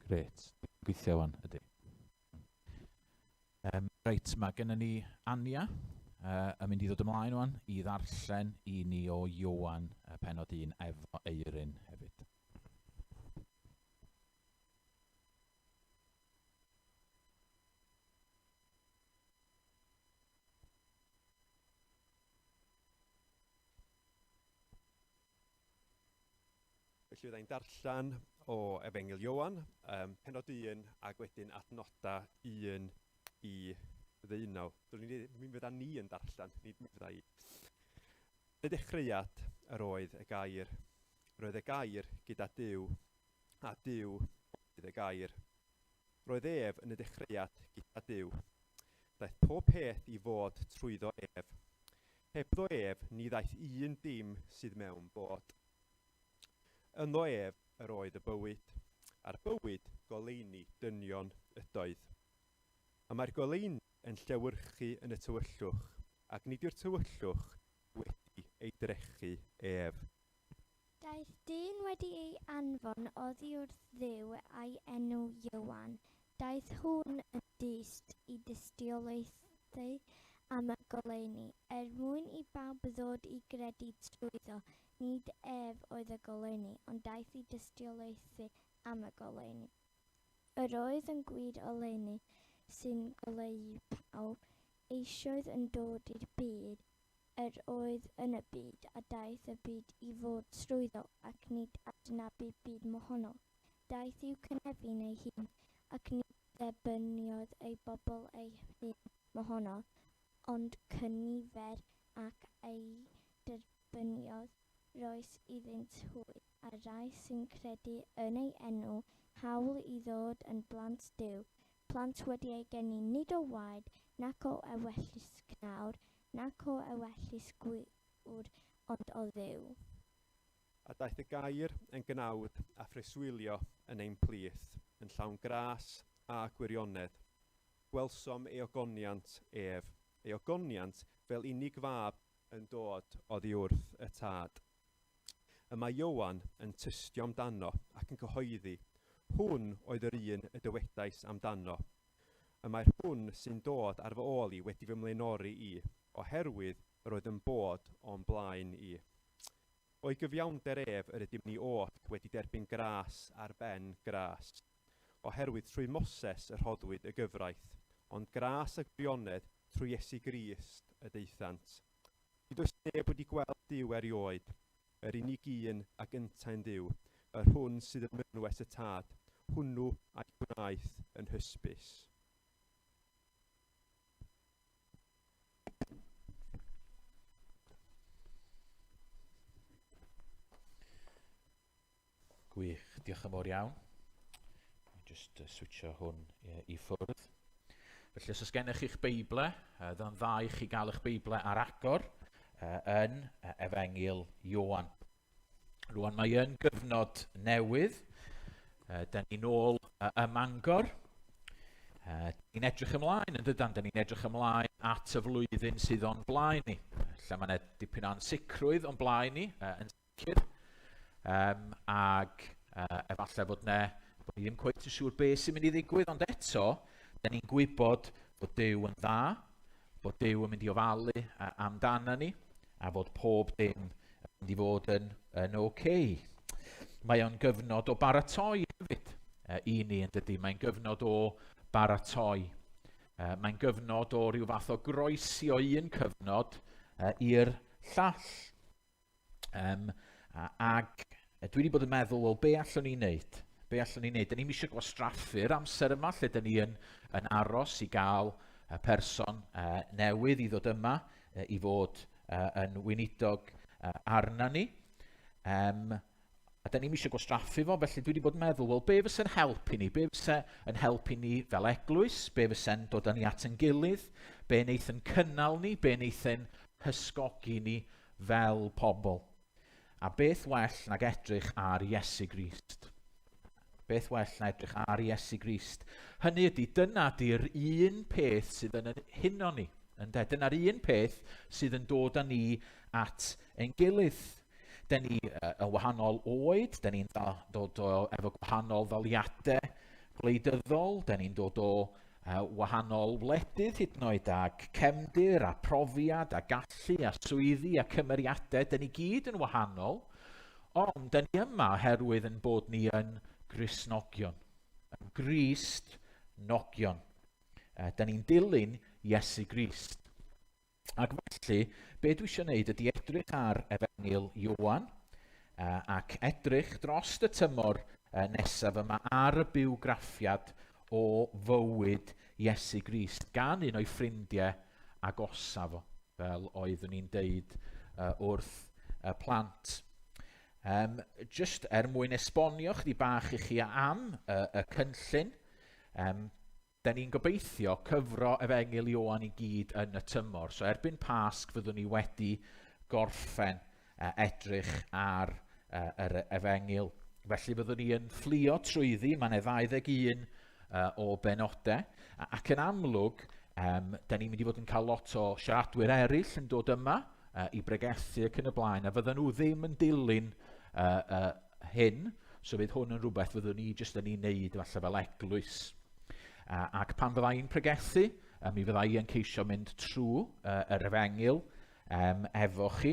Grêt. Gweithio wan, ydy. Reit, mae gennym ni Ania yn mynd i ddod ymlaen wan i ddarllen i ni o Ioan pennod 1 efo Eirin hefyd. Felly fydda i'n darllen o Efengyl Ioan, pennod 1 ac wedyn adnoda 1 i 19. Mi fydda ni yn darllen, nid mi fydda i. Y dechreuad yr oedd y gair. Roedd y gair gyda Duw, a Duw oedd y gair. Roedd ef yn y dechreuad gyda Duw. Daeth pob peth i fod trwyddo ef. Hebddo ef, ni ddaeth un dim sydd mewn bod. Ynddo ef yr oedd y bywyd, a'r bywyd goleuni dynion ydoedd. A mae'r goleuni yn llewyrchu yn y tywyllwch, ac nid yw'r tywyllwch wedi ei drechu ef. Daeth dyn wedi ei anfon oddi wrth Dduw a'i enw Ioan. Daeth hwn yn dyst i dystiolaethu am y goleuni, er mwyn i bawb ddod i gredu trwyddo. Nid ef oedd y goleuni, ond daeth i dystiolaethu am y goleuni. Yr oedd yn gwir oleuni sy'n goleuo pawb, eisoes yn dod i'r byd. Yr oedd yn y byd, a daeth y byd i fod trwyddo, ac nid adnabu byd mohono. Daeth i'w cynefin ei hun, ac nid dderbyniodd ei bobl ei hun mohono, ond cynifer ac ei derbyniodd roes iddynt hwy, a rai sy'n credu yn ei enw, hawl i ddod yn blant Duw, plant wedi eu geni nid o waed, nac o ewyllys cnawd, nac o ewyllys gŵr, ond o Dduw. A daeth y gair yn gnawd a phreswylio yn ein plith, yn llawn gras a gwirionedd. Gwelsom ei ogoniant ef, ei ogoniant fel unig fab yn dod oddi wrth y Tad. Y mae Ioan yn tystio amdano ac yn cyhoeddi, Hwn oedd yr un y dywedais amdano. Y mae'r hwn sy'n dod ar fy ôl i wedi fy mlaenori i, oherwydd yr oedd yn bod o'm blaen i. O'i gyfiawnder ef yr ydym ni oll wedi derbyn gras ar ben gras. Oherwydd trwy Moses y rhoddwyd y gyfraith, ond gras a gwirionedd trwy Iesu Grist y daethant. Nid oes neb wedi gweld Duw erioed, yr unig un ag yntau'n Dduw, yr hwn sydd ym mynwes y Tad, hwnnw a'i gwnaeth yn hysbys. Gwych, diolch yn fawr iawn. Just switcho hwn i ffwrdd. Felly os oes gennych chi'ch Beible, dda'n dda i chi gael eich Beible ar agor yn Efengyl Ioan. Rwan mae yn gyfnod newydd. Da ni'n ôl ym Mangor. Ni'n edrych ymlaen yn dydan, da ni'n edrych ymlaen at y flwyddyn sydd o'n blaen ni. Lle mae yna dipyn o ansicrwydd o'n blaen ni, yn sicr. Um, ag efallai fod ne, bod ni ddim cweit yn siŵr beth sy'n mynd i ddigwydd, ond eto, da ni'n gwybod bod Duw yn dda, bod Duw yn mynd i ofalu amdana ni, a fod pob dim yn mynd i fod yn, yn oce. Okay. Mae o'n gyfnod o baratoi hefyd i ni yn dydy. Mae'n gyfnod o baratoi. Mae'n gyfnod o ryw fath o groesi o un cyfnod i'r llall. Um, ag dwi wedi bod yn meddwl, wel, be allwn ni wneud? Be allwn ni wneud? Da ni'n eisiau gwastraffu'r amser yma lle da ni yn, yn aros i gael y person uh, newydd i ddod yma uh, i fod uh, yn weinidog uh, arna ni. Um, a da ni'n eisiau gwastraffu fo, felly dwi wedi bod yn meddwl, wel, be fysa'n helpu ni? Be fysa yn helpu ni fel eglwys? Be fysa'n dod â ni at yn gilydd? Be wneith yn cynnal ni? Be wneith yn hysgogi ni fel pobl. A beth well nag edrych ar Iesu Grist? Beth well na edrych ar Iesu Grist? Hynny ydy, dyna di'r un peth sydd yn huno ni. Ynde? Dyna'r un peth sydd yn dod â ni at ein gilydd. Den ni yn wahanol oed, den ni'n dod o, efo gwahanol ddaliadau gwleidyddol, den ni'n dod o wahanol wledydd hyd yn oed ag cefndir a profiad a gallu a swyddi a cymeriadau, dyn ni gyd yn wahanol, ond dyn ni yma oherwydd yn bod ni yn Gristnogion, yn Gristnogion. Dyn ni'n dilyn Iesu Grist. Ac felly, be dwi eisiau gwneud ydy edrych ar Efengyl Ioan ac edrych dros y tymor nesaf yma ar y bywgraffiad o fywyd Iesu Grist gan un o'i ffrindiau agosaf fo, fel oeddwn i'n deud wrth y plant. Um, just er mwyn esbonio chdi bach i chi am y, y cynllun, um, Da ni'n gobeithio cyfro Efengyl Ioan i gyd yn y tymor. So erbyn Pasg fyddwn ni wedi gorffen edrych ar yr Efengyl. Felly fyddwn ni yn fflio trwyddi, mae yna 21 o benodau, ac yn amlwg, um, da ni'n mynd i fod yn cael lot o siaradwyr eraill yn dod yma uh, i bregethu ac yn y blaen, a fydden nhw ddim yn dilyn uh, uh, hyn, so fydd hwn yn rhywbeth fyddwn ni jyst yn ei wneud falle fel eglwys. Uh, ac pan fydda i'n pregethu, uh, mi fydda i yn ceisio mynd trwy uh, yr efengyl um, efo chi.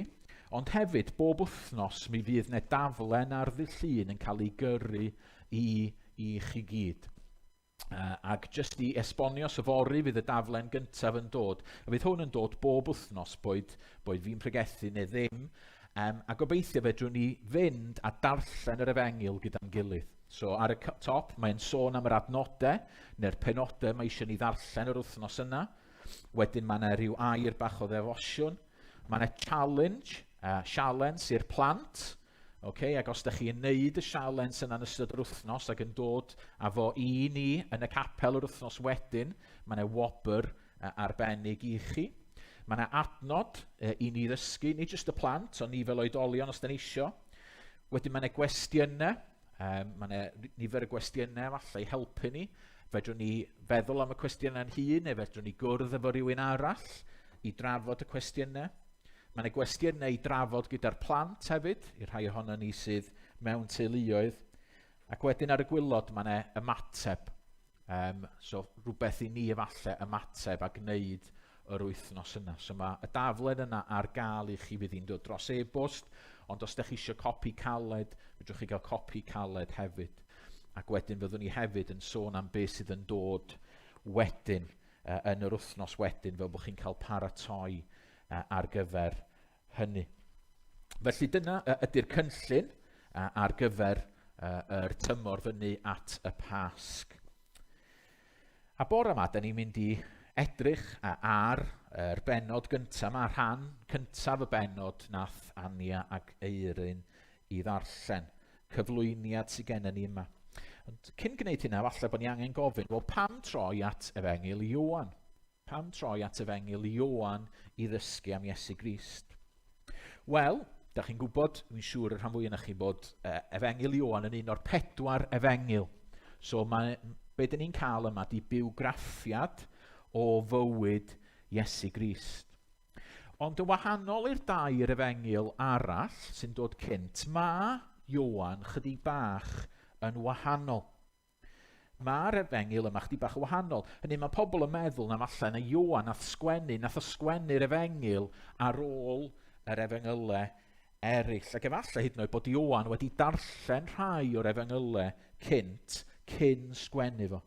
Ond hefyd, bob wythnos mi fydd yna daflen ar ddydd Llun yn cael ei gyrru i, i chi gyd. Uh, ac jyst i esbonio, so fory fydd y daflen gyntaf yn dod. A fydd hwn yn dod bob wythnos, boed, boed fi'n pregethu neu ddim. Um, a gobeithio fedrwn ni fynd a darllen yr efengyl gyda'n gilydd. So ar y top mae'n sôn am yr adnodau neu'r penodau mae eisiau ni ddarllen yr wythnos yna. Wedyn mae yna rhyw air bach o ddefosiwn. Mae yna challenge, uh, sialens i'r plant. Ok, ac os da chi yn neud y sialens yna yn ystod yr wythnos ac yn dod â fo i ni yn y capel yr wythnos wedyn, mae yna wobr arbennig i chi. Mae yna adnod i ni ddysgu, nid jyst y plant, ond ni fel oedolion os da ni isio. Wedyn mae yna gwestiynau, mae yna nifer o gwestiynau falle i helpu ni. Fedrwn ni feddwl am y cwestiynau'n hun, neu fedrwn ni gwrdd efo rhywun arall i drafod y cwestiynau. Mae yna gwestiynau i drafod gyda'r plant hefyd, i'r rhai ohono ni sydd mewn teuluoedd. Ac wedyn ar y gwylod mae yna ymateb. Um, so rhywbeth i ni efallai ymateb a gwneud yr wythnos yna. So mae y daflen yna ar gael i chi fydd hi'n dod dros e-bost, ond os ydych chi eisiau copi caled, fedrwch chi gael copi caled hefyd. Ac wedyn fyddwn ni hefyd yn sôn am beth sydd yn dod wedyn, uh, yn yr wythnos wedyn, fel bod chi'n cael paratoi uh, ar gyfer hynny. Felly dyna ydy'r cynllun ar gyfer yr tymor fyny at y Pasg. A bore yma, da ni'n mynd i edrych ar yr bennod gyntaf yma, rhan cyntaf y bennod nath Ania ac Eirin i ddarllen. Cyflwyniad sydd gennym ni yma. Ond cyn gwneud hynna, falle bod ni angen gofyn, wel pam troi at Efengyl Ioan? Pam troi at Efengyl Ioan i ddysgu am Iesu Grist? Wel, da chi'n gwybod, dwi'n siŵr y rhan fwyaf chi bod Efengyl Ioan yn un o'r pedwar efengyl. So mae, be dyn ni'n cael yma di bywgraffiad o fywyd Iesu Grist. Ond yn wahanol i'r dair efengyl arall sy'n dod cynt, mae Ioan chydig bach yn wahanol. Mae'r efengyl yma chdi bach yn wahanol. Hynny, mae pobl yn meddwl na falle na Ioan nath sgwennu, nath o sgwennu'r efengyl ar ôl yr efengylau eraill. Ac efallai hyd yn oed bod Ioan wedi darllen rhai o'r efengylau cynt cyn sgwennu fo.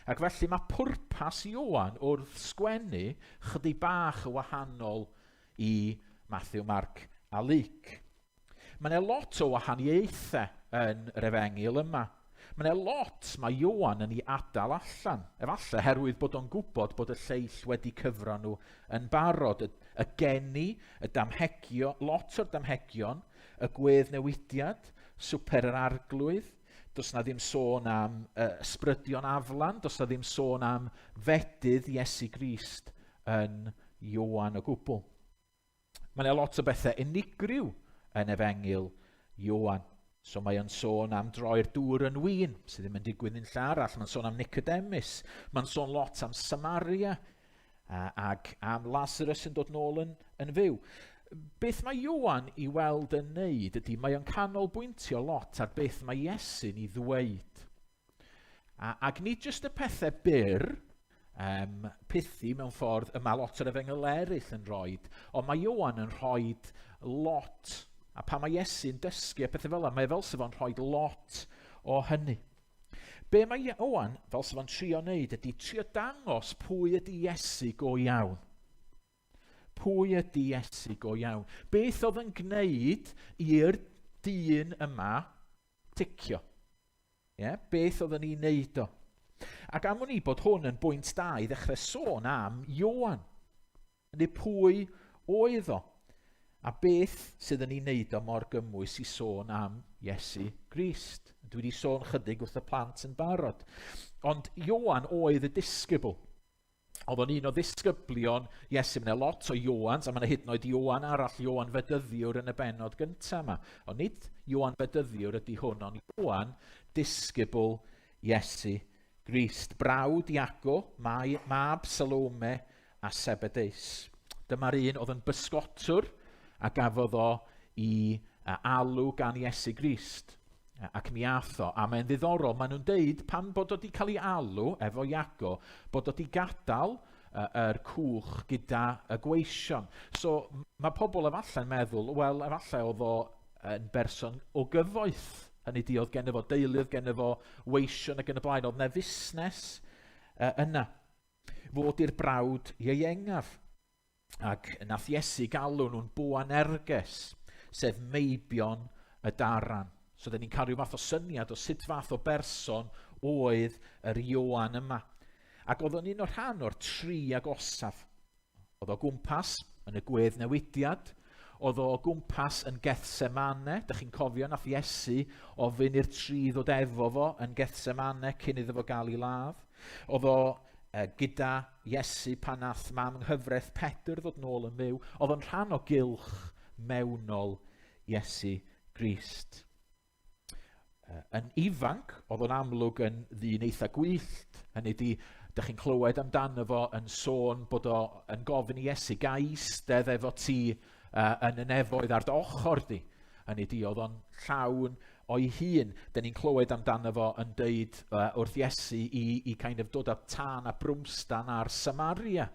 Ac felly mae pwrpas Ioan wrth sgwennu chydig bach yn wahanol i Matthew, Mark a Luke. Mae yna lot o wahaniaethau yn yr efengyl yma. Mae yna lot mae Ioan yn ei adael allan. Efallai herwydd bod o'n gwybod bod y lleill wedi cyfro nhw yn barod. Y, y geni, y damhegio, lot o'r damhegion, y gweddnewidiad, swper yr arglwydd, does na ddim sôn am uh, ysbrydion aflan, does na ddim sôn am fedydd Iesu Grist yn Ioan o gwbl. Mae yna lot o bethau unigryw yn Efengyl Ioan. So mae o'n sôn am droi'r dŵr yn win, sydd ddim yn digwydd yn lle arall. Mae'n sôn am Nicodemus. Mae'n sôn lot am Samaria ac am Lazarus yn dod nôl yn, yn fyw. Beth mae Ioan i weld yn neud ydy mae o'n canolbwyntio lot ar beth mae Iesu'n ei ddweud. A, ac nid jyst y pethau byr, um, pithy mewn ffordd y mae lot o'r efengyl eraill yn rhoi, ond mae Ioan yn rhoi lot. A pan mae Iesu'n dysgu a pethau fel yna, mae fel sef o'n rhoi lot o hynny. Be mae Ioan fel sef o'n trio wneud ydy trio dangos pwy ydy Iesu go iawn. Pwy ydy Iesu go iawn? Beth oedd yn gwneud i'r dyn yma ticio? Ie, beth oedden ni'n neud o? Ac am wn i bod hwn yn bwynt da i ddechrau sôn am Ioan. Neu pwy oedd o? A beth sydd yn ei wneud o mor gymwys i sôn am Iesu Grist? Dwi wedi sôn chydig wrth y plant yn barod. Ond Ioan oedd y disgybl. Oedd o'n un o ddisgyblion Iesu. Mae yna lot o Ioans, a mae yna hyd yn oed Ioan arall, Ioan Fedyddiwr yn y bennod gyntaf yma. Ond nid Ioan Fedyddiwr ydy hwn, ond Ioan, disgybl Iesu Grist. Brawd Iago, mab Salome a Sebedeus. Dyma'r un oedd yn bysgotwr a gafodd o i alw gan Iesu Grist. Ac mi ath o, a mae'n ddiddorol, maen nhw'n deud pan bod o wedi cael ei alw efo Iago, bod o wedi gadael yr cwch gyda y gweision. So mae pobl efallai'n meddwl, wel, efallai oedd o yn berson o gyfoeth. Hynny di, oedd genno fo deulu, oedd genno fo weision ac yn y blaen, oedd na fusnes yna. Fod i'r brawd ieuengaf. Ac nath Iesu galw nhw'n Boanerges, sef meibion y daran. So, dyn ni'n cael rhyw fath o syniad o sut fath o berson oedd yr Ioan yma. Ac oedd o'n un o'r rhan o'r tri agosaf. Oedd o gwmpas yn y gwedd newidiad, oedd o gwmpas yn Gethsemane, dych chi'n cofio nath Iesu ofyn i'r tri ddod efo fo yn Gethsemane cyn iddo fo gael ei ladd. Oedd o gyda Iesu pan nath mam yng nghyfraith Pedr ddod nôl yn fyw. Oedd o'n rhan o gylch mewnol Iesu Grist. Yn ifanc, oedd o'n amlwg yn ddyn eitha gwyllt. Hynny di, dych chi'n clywed amdano fo yn sôn bod o yn gofyn i Iesu, ga eistedd efo ti yn y nefoedd ar dy ochr di. Hynny di, oedd o'n llawn o'i hun. Dyn ni'n clywed amdano fo yn deud wrth Iesu i, i kind of dod â tân a brwmstan ar Samaria.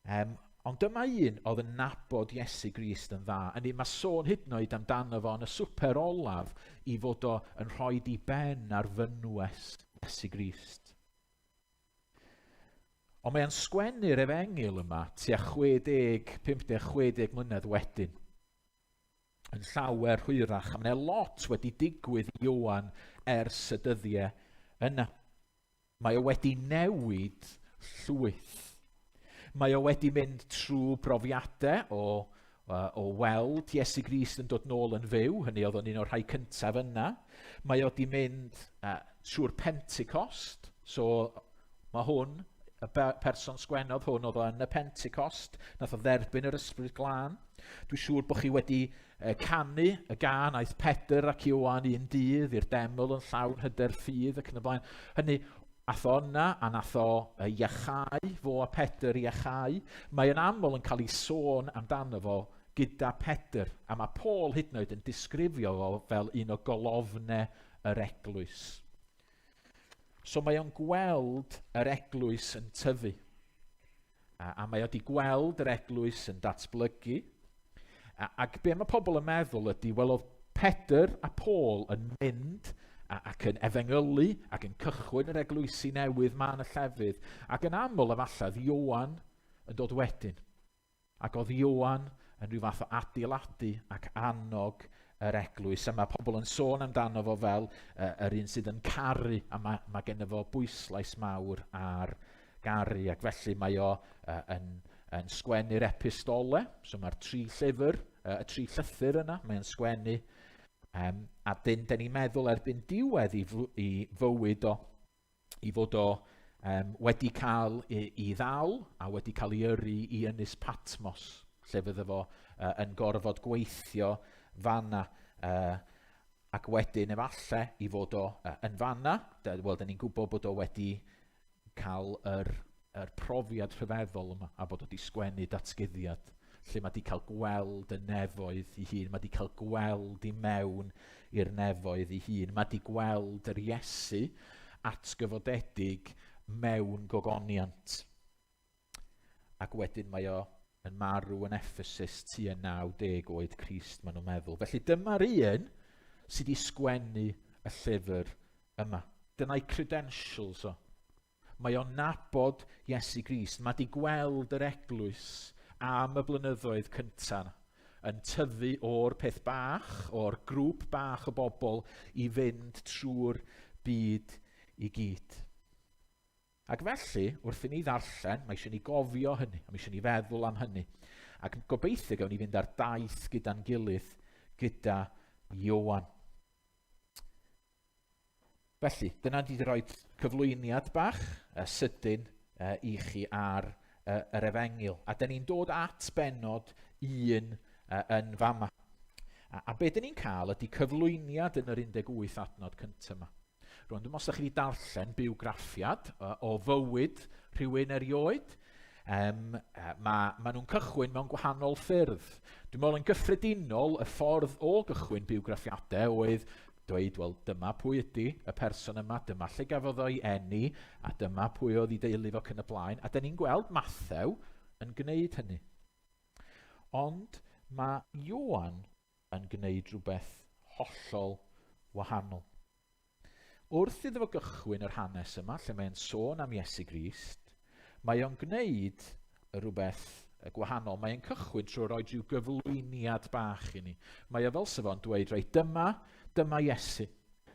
Um, ond dyma un oedd yn nabod Iesu Grist yn dda. Yny, mae sôn hyd yn oed amdano fo yn y swper olaf i fod o yn rhoi di ben ar fynwes Iesu Grist. Ond mae'n sgwennu'r efengyl yma tua 60, 50, 60 mlynedd wedyn. Yn llawer hwyrach, a mae'n lot wedi digwydd i Ioan ers y dyddiau yna. Mae o wedi newid llwyth. Mae o wedi mynd trwy brofiadau o, o weld Iesu Grist yn dod nôl yn fyw, hynny oedd o'n un o'r rhai cyntaf yna. Mae o wedi mynd trwy'r Pentecost, so mae hwn, y person sgwennodd hwn oedd o yn y Pentecost, nath o dderbyn yr Ysbryd Glân. Dwi'n siŵr bod chi wedi canu y gân aeth Pedr ac Ioan un dydd i'r deml yn llawn hyder ffydd ac yn y blaen. Hynny, ath o yna a nath o iachau, fo a Pedr iachau. Mae yn aml yn cael ei sôn amdano fo gyda Pedr, a mae Paul hyd yn oed yn disgrifio fo fel un o golofnau yr eglwys. So mae o'n gweld yr eglwys yn tyfu. A, a mae o wedi gweld yr eglwys yn datblygu. A, ac be mae pobl yn meddwl ydy, wel oedd Pedr a Paul yn mynd a, ac yn efengylu ac yn cychwyn yr eglwysi newydd ma yn y llefydd. Ac yn aml efallai oedd Ioan yn dod wedyn. Ac oedd Ioan yn rhyw fath o adeiladu ac annog yr eglwys. A mae pobl yn sôn amdano fo fel uh, yr un sydd yn caru, a mae, mae genno fo bwyslais mawr ar garu. Ac felly mae o uh, yn, yn sgwennu'r epistole, so mae'r tri llyfr, uh, y tri llythyr yna, mae'n sgwennu. Um, a dyn, dyn ni'n meddwl erbyn diwedd i, i fywyd o, i fod o um, wedi cael i, i ddal a wedi cael ei yrru i Ynys Patmos, lle fydde fo uh, yn gorfod gweithio fanna. Uh, ac wedyn efallai i fod o uh, yn fanna, wel, da ni'n gwybod bod o wedi cael yr, yr profiad rhyfeddol yma a bod o wedi sgwennu datguddiad lle mae wedi cael gweld y nefoedd ei hun, mae wedi cael gweld i mewn i'r nefoedd ei hun, mae wedi gweld yr Iesu atgyfodedig mewn gogoniant. Ac wedyn mae o yn marw yn Ephesus tua 90 oed Crist, maen nhw'n meddwl. Felly dyma'r un sydd wedi sgwennu y llyfr yma. Dyna'i credentials o. Mae o'n nabod Iesu Grist. Mae di gweld yr eglwys am y blynyddoedd cyntaf yn tyfu o'r peth bach, o'r grŵp bach o bobl i fynd trwy'r byd i gyd. Ac felly, wrth i ni ddarllen, mae eisiau ni gofio hynny, a mae eisiau ni feddwl am hynny. Ac gobeithio gawn ni fynd ar daith gyda'n gilydd gyda Ioan. Felly, dyna di rhoi cyflwyniad bach uh, sydyn uh, i chi ar uh, yr efengyl. A dyn ni'n dod at benod un uh, yn fama. A, a be dyn ni'n cael ydy cyflwyniad yn yr 18 adnod cyntaf yma. Rwan, dwi'n os ydych chi wedi darllen bywgraffiad uh, o fywyd rhywun erioed, um, uh, mae ma nhw'n cychwyn mewn gwahanol ffyrdd. Dwi'n meddwl yn gyffredinol, y ffordd o gychwyn bywgraffiadau oedd dweud, wel, dyma pwy ydy y person yma, dyma lle gafodd o'i eni, a dyma pwy oedd ei deulu fo cyn y blaen. A dyn ni'n gweld Mathew yn gwneud hynny. Ond mae Ioan yn gwneud rhywbeth hollol wahanol. Wrth iddo fo gychwyn yr hanes yma, lle mae'n sôn am Iesu Grist, mae o'n gwneud rhywbeth gwahanol. Mae'n cychwyn trwy roi rhyw gyflwyniad bach i ni. Mae o fel sef o'n dweud, reit, dyma, dyma Iesu.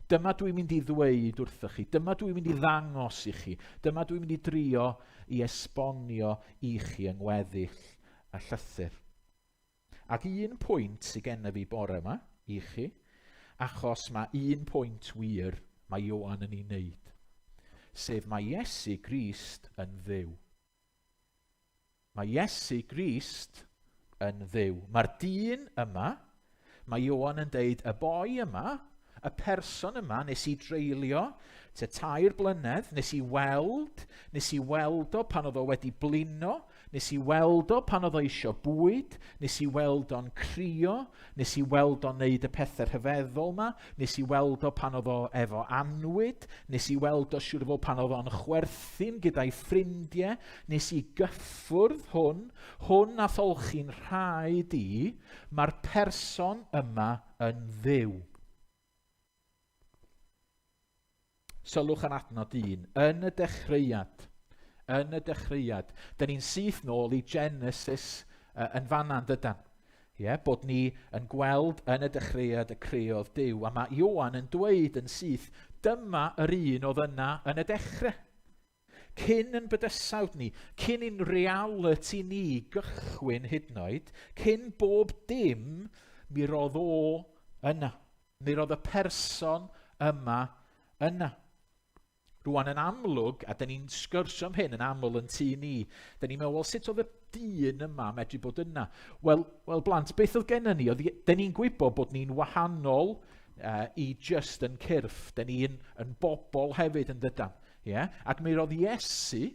Dyma dwi'n mynd i ddweud wrthych chi. Dyma dwi'n mynd i ddangos i chi. Dyma dwi'n mynd i drio i esbonio i chi yng ngweddill y llythyr. Ac un pwynt sydd gennyf fi bore yma i chi, achos mae un pwynt wir mae Ioan yn ei wneud, sef mae Iesu Grist yn Dduw. Mae Iesu Grist yn Dduw. Mae'r dyn yma, Mae Ioan yn deud, y boi yma, y person yma nes i dreulio tua 3 blynedd, nes i weld, nes i weld o pan oedd o wedi blino, nes i weld o pan oedd o eisiau bwyd, nes i weld o'n crio, nes i weld o'n neud y pethau rhyfeddol ma, nes i weld o pan oedd o efo annwyd, nes i weld o siŵr o fod pan oedd o'n chwerthin gyda'i ffrindiau, nes i gyffwrdd hwn, hwn nath olchi'n rhaid i, Mae'r person yma yn dduw. Sylwch ar adnod 1. Yn y dechreuad. Yn y dechreuad. Dyn ni'n syth nôl i Genesis uh, yn fanna, yn dydan? Ie, yeah, bod ni yn gweld yn y dechreuad y creodd Duw. A mae Ioan yn dweud yn syth, dyma yr un oedd yna yn y dechrau. Cyn yn bydysawd ni, cyn i'n realiti ni gychwyn hyd yn oed, cyn bob dim, mi roedd o yna. Mi roedd y person yma yna. Rwan yn amlwg, a dyn ni'n sgwrsio am hyn yn aml yn tŷ ni, dyn ni'n meddwl, wel, sut oedd y dyn yma medru bod yna? Wel, wel blant, beth oedd gennym ni? Oedd, dyn ni'n gwybod bod ni'n wahanol i just yn cyrff. Dyn ni'n yn bobl hefyd yn dydan. Ie? Ac mi roedd Iesu,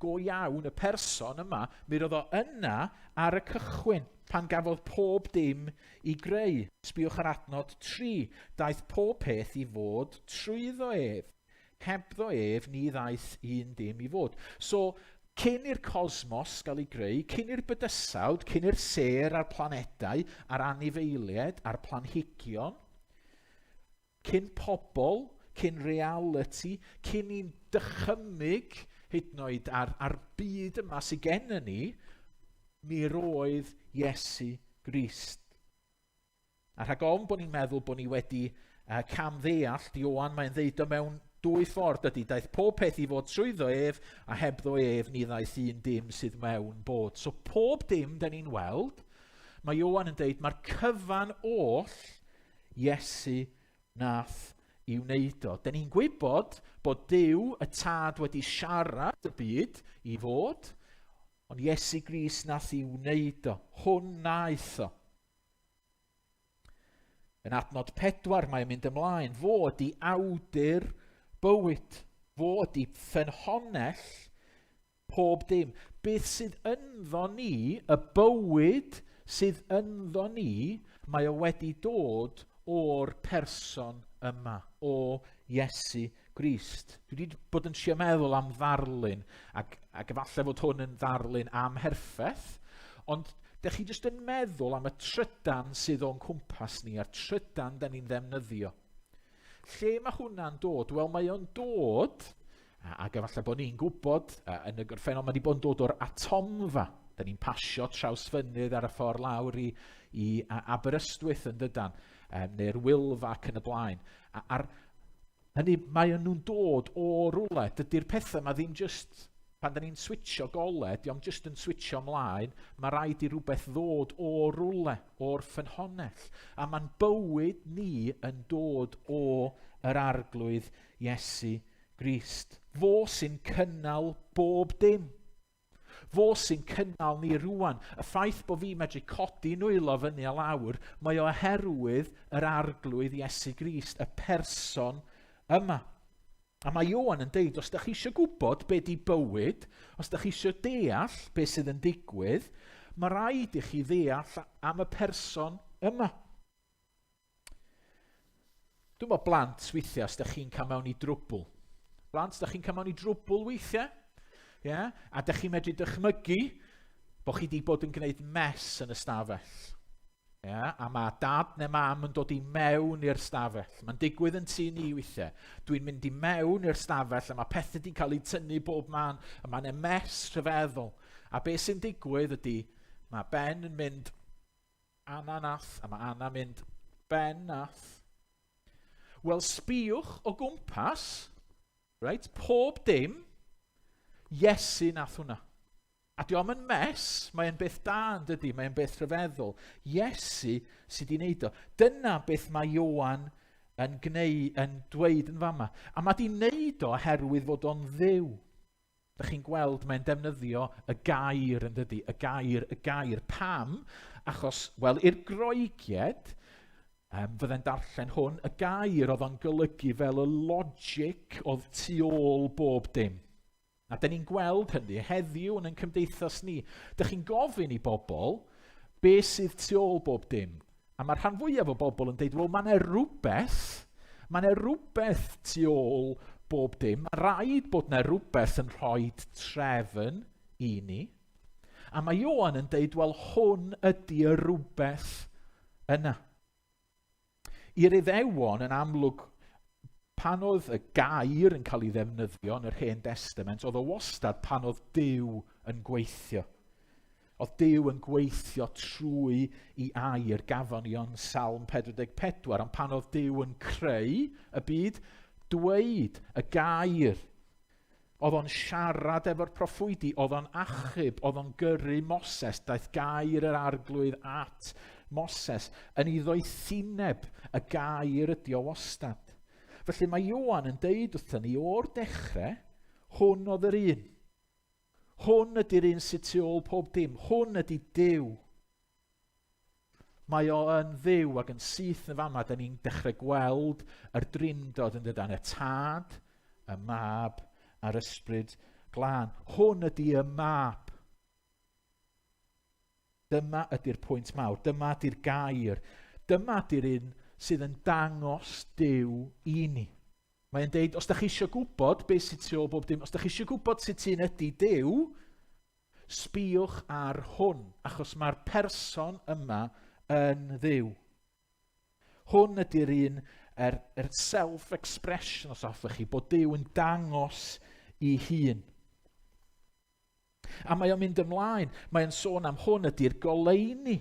go iawn, y person yma, mi roedd o yna ar y cychwyn, pan gafodd pob dim i greu. Sbïwch ar adnod 3. Daeth pob peth i fod trwyddo ef. Hebddo ef, ni ddaeth un dim i fod. So, cyn i'r cosmos gael ei greu, cyn i'r bydysawd, cyn i'r sêr a'r planedau, a'r anifeiliaid, a'r planhigion, Cyn pobl, cyn realiti, cyn i'n dychymyg hyd yn oed ar, ar byd yma sydd gen ni, mi roedd Iesu Grist. A rhag ofn bod ni'n meddwl bod ni wedi cam ddeall, Ioan mae'n ddeud o mewn dwy ffordd ydy, daeth pob peth i fod trwyddo ef, a hebddo ef ni ddaeth un dim sydd mewn bod. So pob dim da ni'n weld, mae Ioan yn deud, mae'r cyfan oll Iesu nath i wneud o. Dyn ni'n gwybod bod Duw y Tad wedi siarad y byd i fod, ond Iesu Grist nath i wneud o. Hwn naeth o. Yn adnod 4 mae'n mynd ymlaen. Fo ydi awdur bywyd. Fo ydi ffynhonnell pob dim. Beth sydd ynddo ni, y bywyd sydd ynddo ni, mae o wedi dod o'r person yma, o Iesu Grist. Dwi wedi bod yn trio meddwl am ddarlun, ac, ac efallai fod hwn yn ddarlun amherffaith, ond dych chi jyst yn meddwl am y trydan sydd o'n cwmpas ni, a'r trydan da ni'n ddefnyddio. Lle mae hwnna'n dod? Wel, mae o'n dod, ac efallai bod ni'n gwybod, yn y gorffennol, mae wedi bod yn dod o'r atomfa. Da ni'n pasio trawsfynydd ar y ffordd lawr i, i Aberystwyth yn dydan, neu'r Wylfa ac yn y blaen. A, ar, hynny, mae nhw'n dod o rwle. Dydy'r pethau yma ddim just Pan da ni'n switsio gole, dio'm jyst yn switsio mlaen, mae rhaid i rhywbeth ddod o rwle, o'r ffynhonnell. A mae'n bywyd ni yn dod o yr Arglwydd Iesu Grist. Fo sy'n cynnal bob dim. Fo sy'n cynnal ni rwan. Y ffaith bod fi medru codi nwylo fyny a lawr, mae o oherwydd yr Arglwydd Iesu Grist, y person yma. A mae Ioan yn deud, os da chi eisiau gwybod be di bywyd, os da chi eisiau deall be sydd yn digwydd, mae rhaid i chi ddeall am y person yma. Dwi'n meddwl blant weithiau, os da chi'n cael mewn i drwbl. Blant, da chi'n cael mewn i drwbl weithiau? Yeah? A da chi'n medru dychmygu bod chi wedi bod yn gwneud mess yn y stafell. Ia, a mae dad neu mam yn dod i mewn i'r stafell. Mae'n digwydd yn tŷ ni weithiau. Dwi'n mynd i mewn i'r stafell a mae pethau wedi cael eu tynnu bob man a mae'n e mess rhyfeddol. A beth sy'n digwydd ydy, mae Ben yn mynd Anna nath, a mae Anna mynd Ben nath. Wel, sbïwch o gwmpas, right, pob dim, Iesu nath hwnna. A dio'm yn mess, mae e'n beth da yn dydy, mae e'n beth rhyfeddol. Iesu sydd wedi wneud o. Dyna beth mae Ioan yn gneu, yn dweud yn fama. A mae di wneud o oherwydd fod o'n ddiw. Dych chi'n gweld mae'n defnyddio y gair yn dydy, y gair, y gair. Pam? Achos, wel, i'r Groegied, um, fydde'n darllen hwn, y gair oedd o'n golygu fel y logic oedd tu ôl bob dim. A dyn ni'n gweld hynny heddiw yn ein cymdeithas ni. Dych chi'n gofyn i bobl be sydd tu ôl bob dim. A mae'r rhan fwyaf o bobl yn deud, wel, mae yna rhywbeth, mae yna rhywbeth tu ôl bob dim. Mae rhaid bod yna rhywbeth yn rhoi trefn i ni. A mae Ioan yn deud, wel, hwn ydy y rhywbeth yna. I'r Iddewon, yn amlwg, pan oedd y gair yn cael ei ddefnyddio yn yr Hen Destament, oedd o wastad pan oedd Duw yn gweithio. Oedd Duw yn gweithio trwy i air, gafon ni o'n Salm 44, ond pan oedd Duw yn creu y byd, dweud y gair. Oedd o'n siarad efo'r proffwydi, oedd o'n achub, oedd o'n gyrru Moses, daeth gair yr arglwydd at Moses. Yn ei ddoethineb, y gair ydi o wastad. Felly mae Ioan yn deud wrthyn ni o'r dechrau, hwn oedd yr un. Hwn ydy'r un sydd tu ôl pob dim. Hwn ydy Duw. Mae o yn ddiw ac yn syth yn fama, da ni'n dechrau gweld yr drindod yn dydan, y tad, y mab a'r ysbryd glân. Hwn ydy y mab. Dyma ydy'r pwynt mawr, dyma ydy'r gair, dyma ydy'r un sydd yn dangos Duw i ni. Mae'n deud, os da chi eisiau gwybod beth sydd tu ôl bob dim, os da chi eisiau gwybod sut un ydy Duw, sbïwch ar hwn, achos mae'r person yma yn Dduw. Hwn ydy'r un, yr, er self-expression, os hoffech chi, bod Duw yn dangos i hun. A mae o'n mynd ymlaen, mae'n sôn am hwn ydy'r goleuni.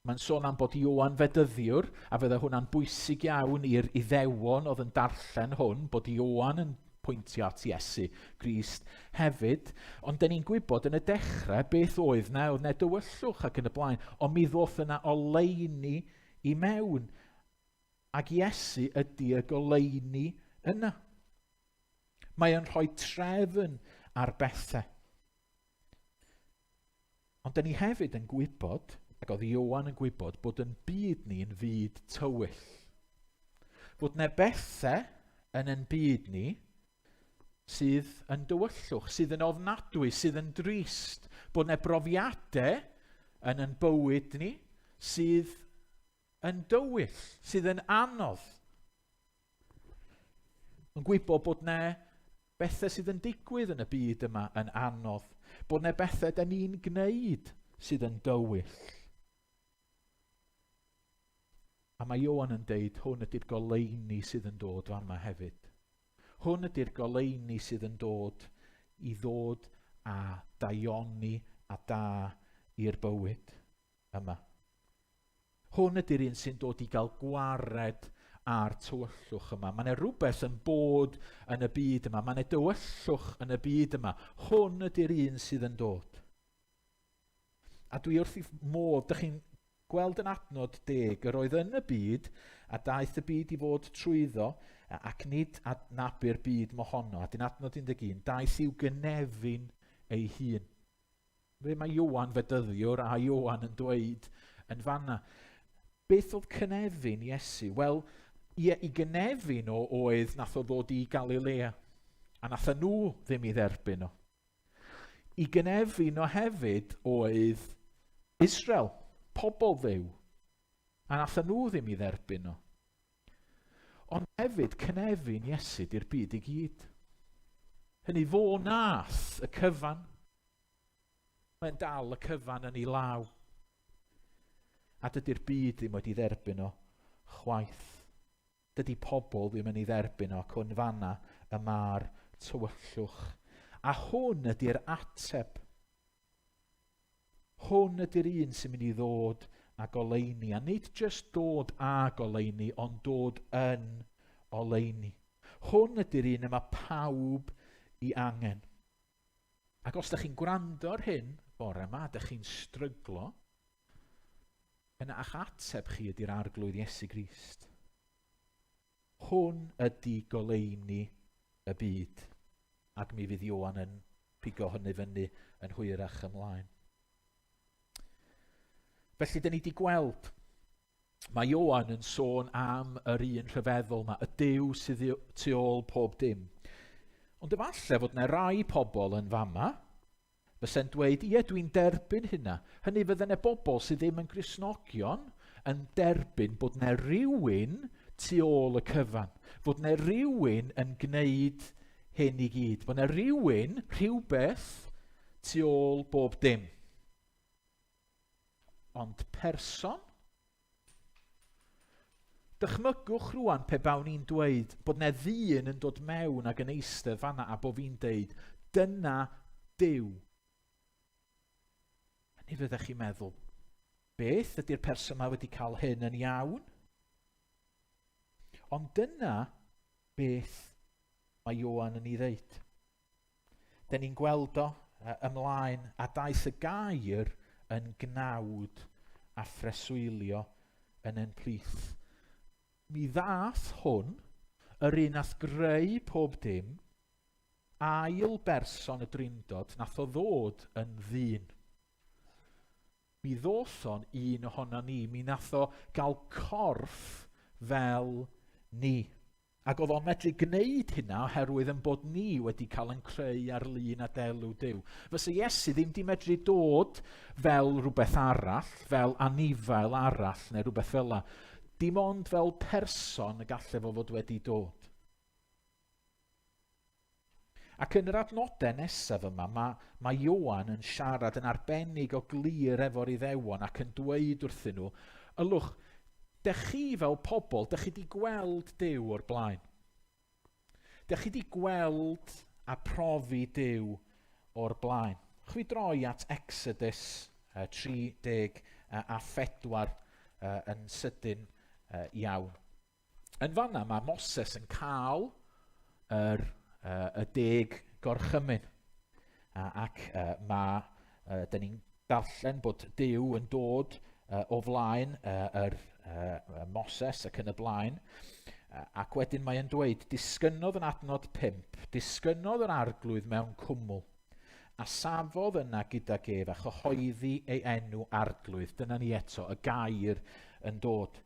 Mae'n sôn am bod Ioan Fedyddiwr, a fydde hwnna'n bwysig iawn i'r Iddewon oedd yn darllen hwn, bod Ioan yn pwyntio at Iesu Grist hefyd. Ond dyn ni'n gwybod yn y dechrau beth oedd na, oedd na dywyllwch ac yn y blaen, ond mi ddoth yna oleuni i mewn. Ac Iesu ydy y goleuni yna. Mae o'n rhoi trefn ar bethau. Ond dyn ni hefyd yn gwybod, ac oedd Ioan yn gwybod, bod yn byd ni'n fyd tywyll. Fod na bethau yn yn byd ni sydd yn dywyllwch, sydd yn ofnadwy, sydd yn drist. Bod na brofiadau yn yn bywyd ni sydd yn dywyll, sydd yn anodd. Yn gwybod bod 'na bethau sydd yn digwydd yn y byd yma yn anodd, bod 'na bethau da ni'n gwneud sydd yn dywyll. A mae Ioan yn deud hwn ydy'r goleuni sydd yn dod fama hefyd. Hwn ydy'r goleuni sydd yn dod i ddod â daioni a da i'r bywyd yma. Hwn ydy'r un sy'n dod i gael gwared â'r tywyllwch yma. Mae yna rhywbeth yn bod yn y byd yma. Mae yna dywyllwch yn y byd yma. Hwn ydy'r un sydd yn dod. A dwi wrth i modd, dych chi'n gweld yn adnod deg, yr oedd yn y byd, a daeth y byd i fod trwyddo, ac nid adnabu'r byd mohono. A dyn adnod 11, daeth i'w gynefin ei hun. Be mae Ioan Fedyddiwr a Ioan yn dweud yn fanna? Beth oedd cynefin Iesu? Wel, ie, i gynefin o oedd nath o ddod i Galilea, a nath nhw ddim i dderbyn o. I gynefin o hefyd oedd Israel, pobl Dduw, a nath nhw ddim i dderbyn o. Ond hefyd cynefin Iesu di'r byd i gyd. Hynny fo nath y cyfan. Mae'n dal y cyfan yn ei law. A dydy'r byd ddim wedi dderbyn o chwaith. Dydy pobl ddim yn ei dderbyn o ac o'n fanna y mae'r tywyllwch. A hwn ydy'r ateb. Hwn ydy'r un sy'n mynd i ddod â goleuni, a nid jyst dod â goleuni, ond dod yn oleuni. Hwn ydy'r un y mae pawb i angen. Ac os ydych chi'n gwrando ar hyn bore yma, ydych chi'n stryglo, yna a'ch ateb chi ydy'r Arglwydd Iesu Grist. Hwn ydy goleuni y byd. Ac mi fydd Ioan yn pigo hynny fyny yn hwyrach ymlaen. Felly, dyn ni wedi gweld, mae Ioan yn sôn am yr un rhyfeddol yma, y Duw sydd tu ôl pob dim. Ond efallai fod yna rai pobl yn fama fyse'n dweud, ie, dwi'n derbyn hynna. Hynny fydde yna bobl sydd ddim yn Gristnogion yn derbyn bod yna rywun tu ôl y cyfan. Fod yna rywun yn gwneud hyn i gyd. Bod yna rywun, rhywbeth, tu ôl bob dim. Ond person? Dychmygwch rwan pe bawn i'n dweud bod 'na ddyn yn dod mewn ag yn eistedd fanna a bo fi'n deud, dyna Duw. Hynny fyddech chi'n meddwl, beth ydy'r person yma wedi cael hyn yn iawn? Ond dyna beth mae Ioan yn ei ddeud. Dyn ni'n gweld o ymlaen, a daeth y gair yn gnawd a phreswylio yn ein plith. Mi ddath hwn, yr un nath greu pob dim, ail berson y Drindod, nath o ddod yn ddyn. Mi ddoth o'n un ohono ni, mi nath o gael corff fel ni. Ac oedd o'n medru gwneud hynna oherwydd yn bod ni wedi cael yn creu ar lun a delw Duw. Fysa Iesu ddim di medru dod fel rhywbeth arall, fel anifail arall neu rhywbeth fel la. Dim ond fel person y gallai fo fod wedi dod. Ac yn yr adnodau nesaf yma, mae, mae Ioan yn siarad yn arbennig o glir efo'r Iddewon ac yn dweud wrthyn nhw, ylwch, dech chi fel pobl, dech chi wedi gweld Duw o'r blaen. Dech chi wedi gweld a profi Duw o'r blaen. Chwi droi at Exodus 34 yn sydyn iawn. Yn fanna mae Moses yn cael yr, uh, y deg gorchymyn. Ac uh, mae, uh, dyn ni'n darllen bod Duw yn dod uh, o flaen uh, yr uh, Moses ac yn y blaen. Ac wedyn mae e'n dweud, disgynnodd yn adnod 5, disgynnodd yr arglwydd mewn cwmwl, a safodd yna gydag ef a chyhoeddi ei enw arglwydd. Dyna ni eto, y gair yn dod.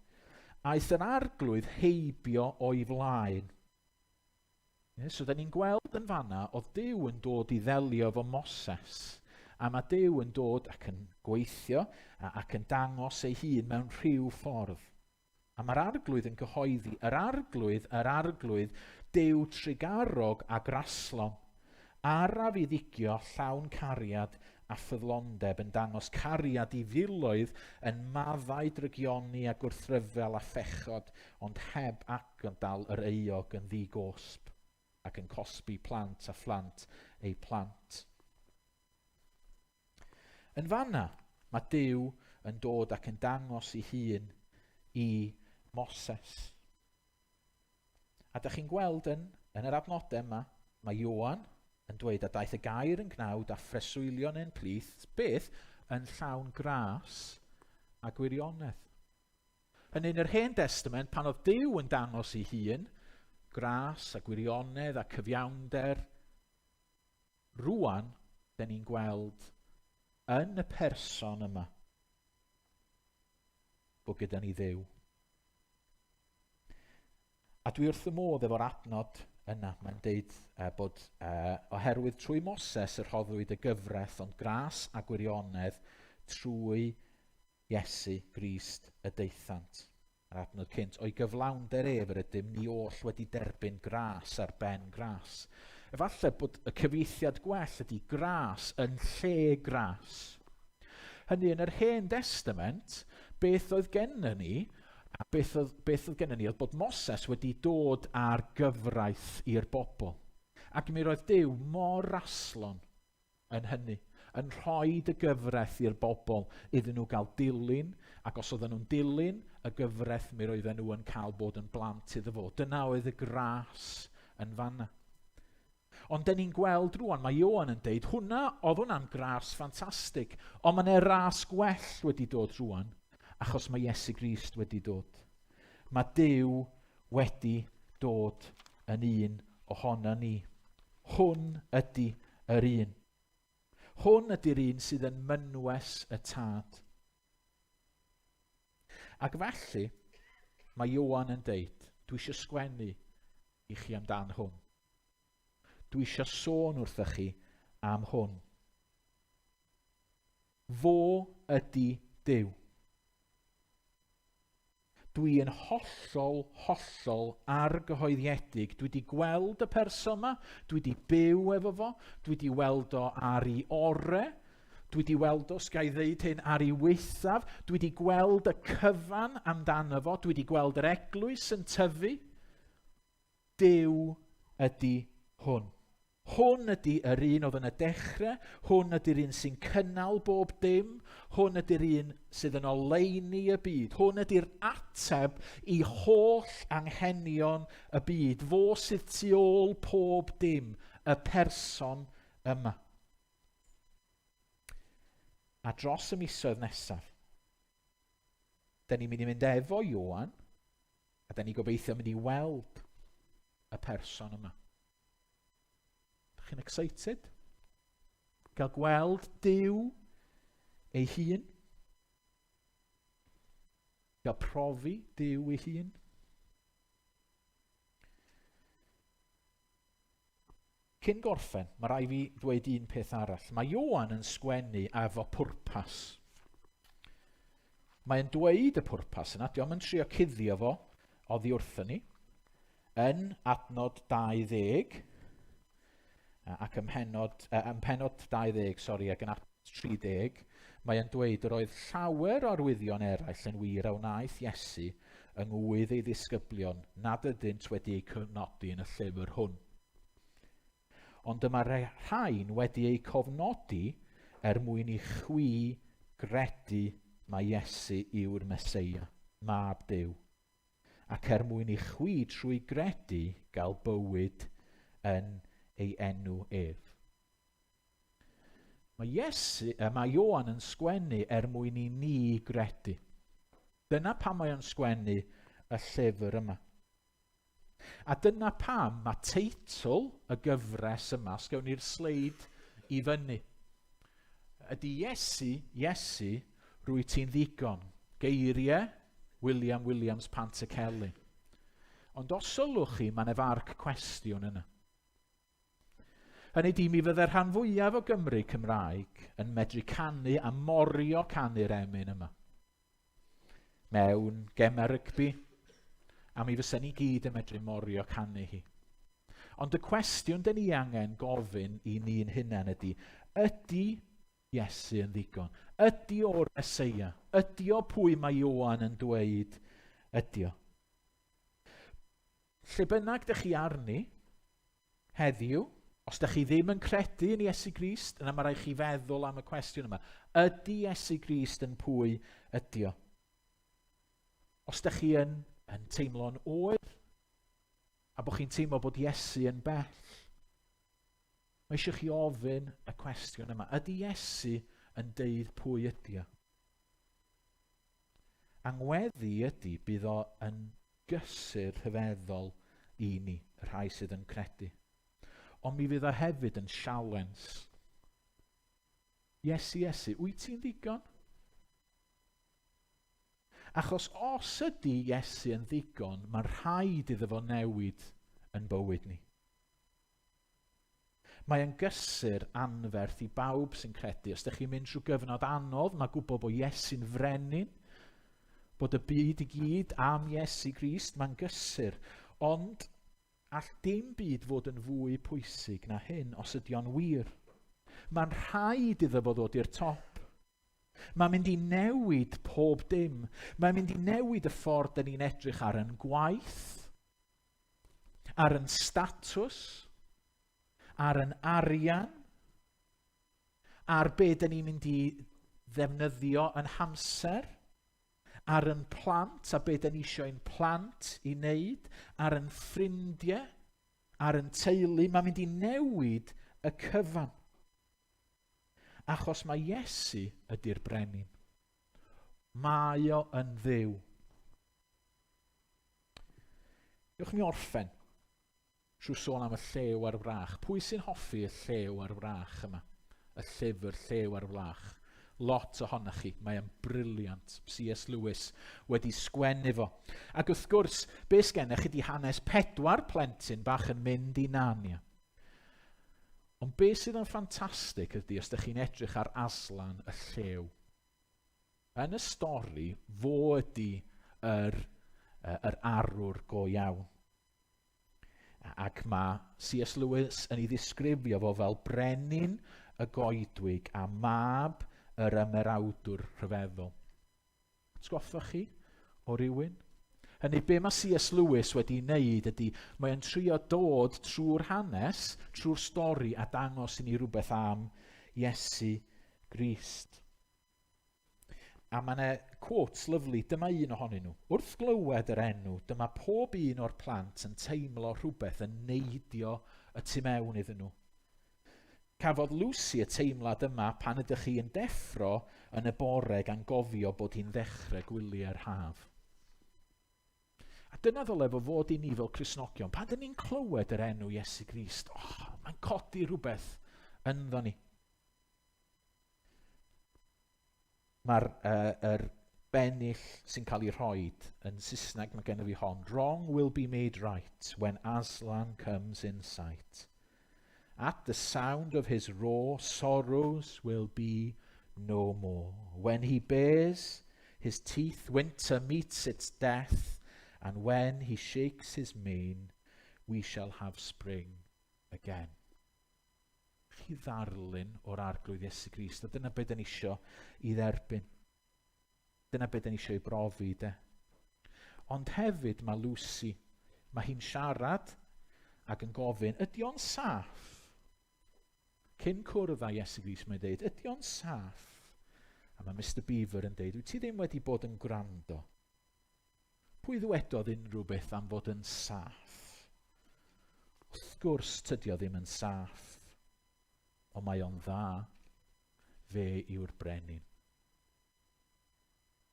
Aeth yr arglwydd heibio o'i flaen. Ie, so da ni'n gweld yn fanna, oedd Duw yn dod i ddelio efo Moses. A mae Duw yn dod ac yn gweithio ac yn dangos ei hun mewn rhyw ffordd. A mae'r arglwydd yn cyhoeddi, yr arglwydd, yr arglwydd, Duw trugarog a graslon, Araf i ddigio, llawn cariad a ffyddlondeb, yn dangos cariad i filoedd, yn maddau drygioni a gwrthryfel a phechod, ond heb agdal yr euog yn ddi-gosb, ac yn cosbi plant a phlant eu plant. Yn fanna, mae Duw yn dod ac yn dangos ei hun i Moses. A da chi'n gweld yn, yn yr adnodau yma, mae Ioan yn dweud a daeth y gair yn gnawd a phreswylio yn ein plith, beth? Yn llawn gras a gwirionedd. Yn un yr Hen Testament, pan oedd Duw yn dangos ei hun, gras a gwirionedd a cyfiawnder, rwan, da ni'n gweld yn y person yma bod gyda ni Dduw. A dwi wrth y modd efo'r adnod yna. Mae'n deud bod oherwydd trwy Moses y rhoddwyd y gyfraith, ond gras a gwirionedd trwy Iesu Grist y daethant. Yr adnod cynt, o'i gyflawnder ef yr ydym ni oll wedi derbyn gras ar ben gras. Efallai bod y cyfieithiad gwell ydy gras yn lle gras. Hynny yn yr Hen Destament, beth oedd gennym ni A beth oedd, beth oedd gennym ni oedd bod Moses wedi dod â'r gyfraith i'r bobl. Ac mi roedd Duw mor raslon yn hynny, yn rhoi y gyfraith i'r bobl iddyn nhw gael dilyn, ac os oedden nhw'n dilyn y gyfraith, mi roedden nhw yn cael bod yn blant iddo fo. Dyna oedd y gras yn fanna. Ond dyn ni'n gweld rwan, mae Ioan yn deud, hwnna, oedd hwnna'n gras ffantastig, ond mae yna ras gwell wedi dod rwan, achos mae Iesu Grist wedi dod. Mae Duw wedi dod yn un ohono ni. Hwn ydy yr un. Hwn ydy'r un sydd yn mynwes y tad. Ac felly, mae Ioan yn deud, dwi eisiau sgwennu i chi amdan hwn. Dwi eisiau sôn wrthych chi am hwn. Fo ydy Duw. Dwi yn hollol, hollol argyhoeddiedig. Dwi wedi gweld y person yma, dwi wedi byw efo fo, dwi wedi weld o ar ei ore, dwi wedi weld o, sgai ddeud hyn, ar ei waethaf, dwi wedi gweld y cyfan amdano fo, dwi wedi gweld yr eglwys yn tyfu. Duw ydy hwn. Hwn ydy yr un oedd yn y dechrau, hwn ydy'r un sy'n cynnal bob dim, hwn ydy'r un sydd yn oleuni y byd, hwn ydy'r ateb i holl anghenion y byd, fo sydd tu ôl pob dim, y person yma. A dros y misoedd nesaf, da ni'n mynd i mynd efo Ioan, a da ni gobeithio mynd i weld y person yma. Dych chi'n excited? Gael gweld Duw ei hun? Gael profi Duw ei hun? Cyn gorffen, mae rai fi ddweud un peth arall. Mae Ioan yn sgwennu efo pwrpas. Mae'n dweud y pwrpas yna, diolch yn trio cuddio fo oddi wrthyn ni. Yn adnod 20, ac ym mhennod, ym mhennod 20, sori, ac yn adnod 30, mae yn dweud yr oedd llawer o arwyddion eraill yn wir a wnaeth Iesu yng ngwydd ei ddisgyblion nad ydynt wedi eu cofnodi yn y llyfr hwn. Ond dyma rhain wedi eu cofnodi er mwyn i chwi gredu mai Iesu yw'r Meseia, Mab Duw, ac er mwyn i chwi trwy gredu gael bywyd yn ei enw ef. Mae Iesu, mae Ioan yn sgwennu er mwyn i ni gredu. Dyna pam mae o'n sgwennu y llyfr yma. A dyna pam mae teitl y gyfres yma, os gewn ni'r sleid i fyny, ydy Iesu, Iesu, rwy ti'n ddigon. Geiriau William Williams Pantycelyn. Ond os sylwch chi, mae yna farc cwestiwn yna. Hynny di, mi fydde'r rhan fwyaf o Gymru Cymraeg yn medru canu a morio canu'r emyn yma. Mewn gemau rygbi, a mi fysa ni gyd yn medru morio canu hi. Ond y cwestiwn dyn ni angen gofyn i ni'n hunain ydy, ydy Iesu yn ddigon? Ydy o'r Meseia? Ydy o pwy mae Ioan yn dweud ydy o? Lle bynnag dych chi arni, heddiw, os dych chi ddim yn credu yn Iesu Grist, yna mae rhaid chi feddwl am y cwestiwn yma. Ydy Iesu Grist yn pwy ydy o? Os dych chi yn, yn teimlo'n oer, a bod chi'n teimlo bod Iesu yn bell, mae eisiau chi ofyn y cwestiwn yma. Ydy Iesu yn deud pwy ydy o? Angweddi ydy bydd o yn gysur rhyfeddol i ni, y rhai sydd yn credu. Ond mi fydd o hefyd yn sialens. Iesu, Iesu, wyt ti'n ddigon? Achos os ydy Iesu yn ddigon, mae'n rhaid iddo fo newid yn bywyd ni. Mae yn gysur anferth i bawb sy'n credu. Os ydych chi'n mynd trwy gyfnod anodd, mae gwybod bod Iesu'n frenin, bod y byd i gyd am Iesu Grist, mae'n gysur. Ond all dim byd fod yn fwy pwysig na hyn os ydy o'n wir. Mae'n rhaid iddo fo ddod i'r top. Mae'n mynd i newid pob dim. Mae'n mynd i newid y ffordd dyn ni'n edrych ar yn gwaith, ar yn statws, ar yn arian, ar be dyn ni'n mynd i ddefnyddio yn hamser, ar yn plant a be dyn ni eisiau ein plant i wneud, ar yn ffrindiau, ar yn teulu. Mae'n mynd i newid y cyfan. Achos mae Iesu ydy'r brenin. Mae o yn ddiw. Dewch mi orffen. Trwy sôn am y llew a'r wrach. Pwy sy'n hoffi y llew a'r wrach yma? Y llyfr Llew a'r Wlach. Lot ohonoch chi. Mae e'n brilliant. C.S. Lewis wedi sgwennu fo. Ac wrth gwrs, be sgennych chi di hanes pedwar plentyn bach yn mynd i Narnia. Ond be sydd yn ffantastig ydy, os ydych chi'n edrych ar Aslan y llew, yn y stori, fo ydy yr, yr arwr go iawn. Ac mae C.S. Lewis yn ei ddisgrifio fo fel brenin y goedwig a mab yr ymerawdwr rhyfeddol. Atgoffa chi o rywun? Hynny, be mae C.S. Lewis wedi wneud ydy, mae o'n trio dod trwy'r hanes, trwy'r stori a dangos i ni rhywbeth am Iesu Grist. A mae yna quotes lyfli, dyma un ohonyn nhw. Wrth glywed yr enw, dyma pob un o'r plant yn teimlo rhywbeth yn neidio y tu mewn iddyn nhw. Cafodd Lucy y teimlad yma pan ydych chi yn deffro yn y bore gan gofio bod hi'n ddechrau gwyliau'r haf. A dyna ddyle fo fod i ni fel Cristnogion. Pan dyn ni'n clywed yr enw Iesu Grist, oh, mae'n codi rhywbeth ynddo ni. Mae'r uh, er bennill sy'n cael ei rhoi yn Saesneg, mae gennym fi hon. Wrong will be made right when Aslan comes in sight. At the sound of his roar, sorrows will be no more. When he bares his teeth, winter meets its death, and when he shakes his mane, we shall have spring again. Chi ddarlun o'r Arglwydd Iesu Grist, a dyna beth dyn ni isio i dderbyn. Dyna beth dyn ni isio i brofi, de. Ond hefyd mae Lucy, mae hi'n siarad ac yn gofyn, ydy o'n saff? Cyn cwrdd â Iesu Grist, mae'n dweud, ydy o'n saff? A mae Mr Beaver yn dweud, wyt ti ddim wedi bod yn gwrando? Pwy ddwedodd unrhyw beth am fod yn saff? Wrth gwrs, tydi o ddim yn saff, ond mae o'n dda. Fe yw'r brenin.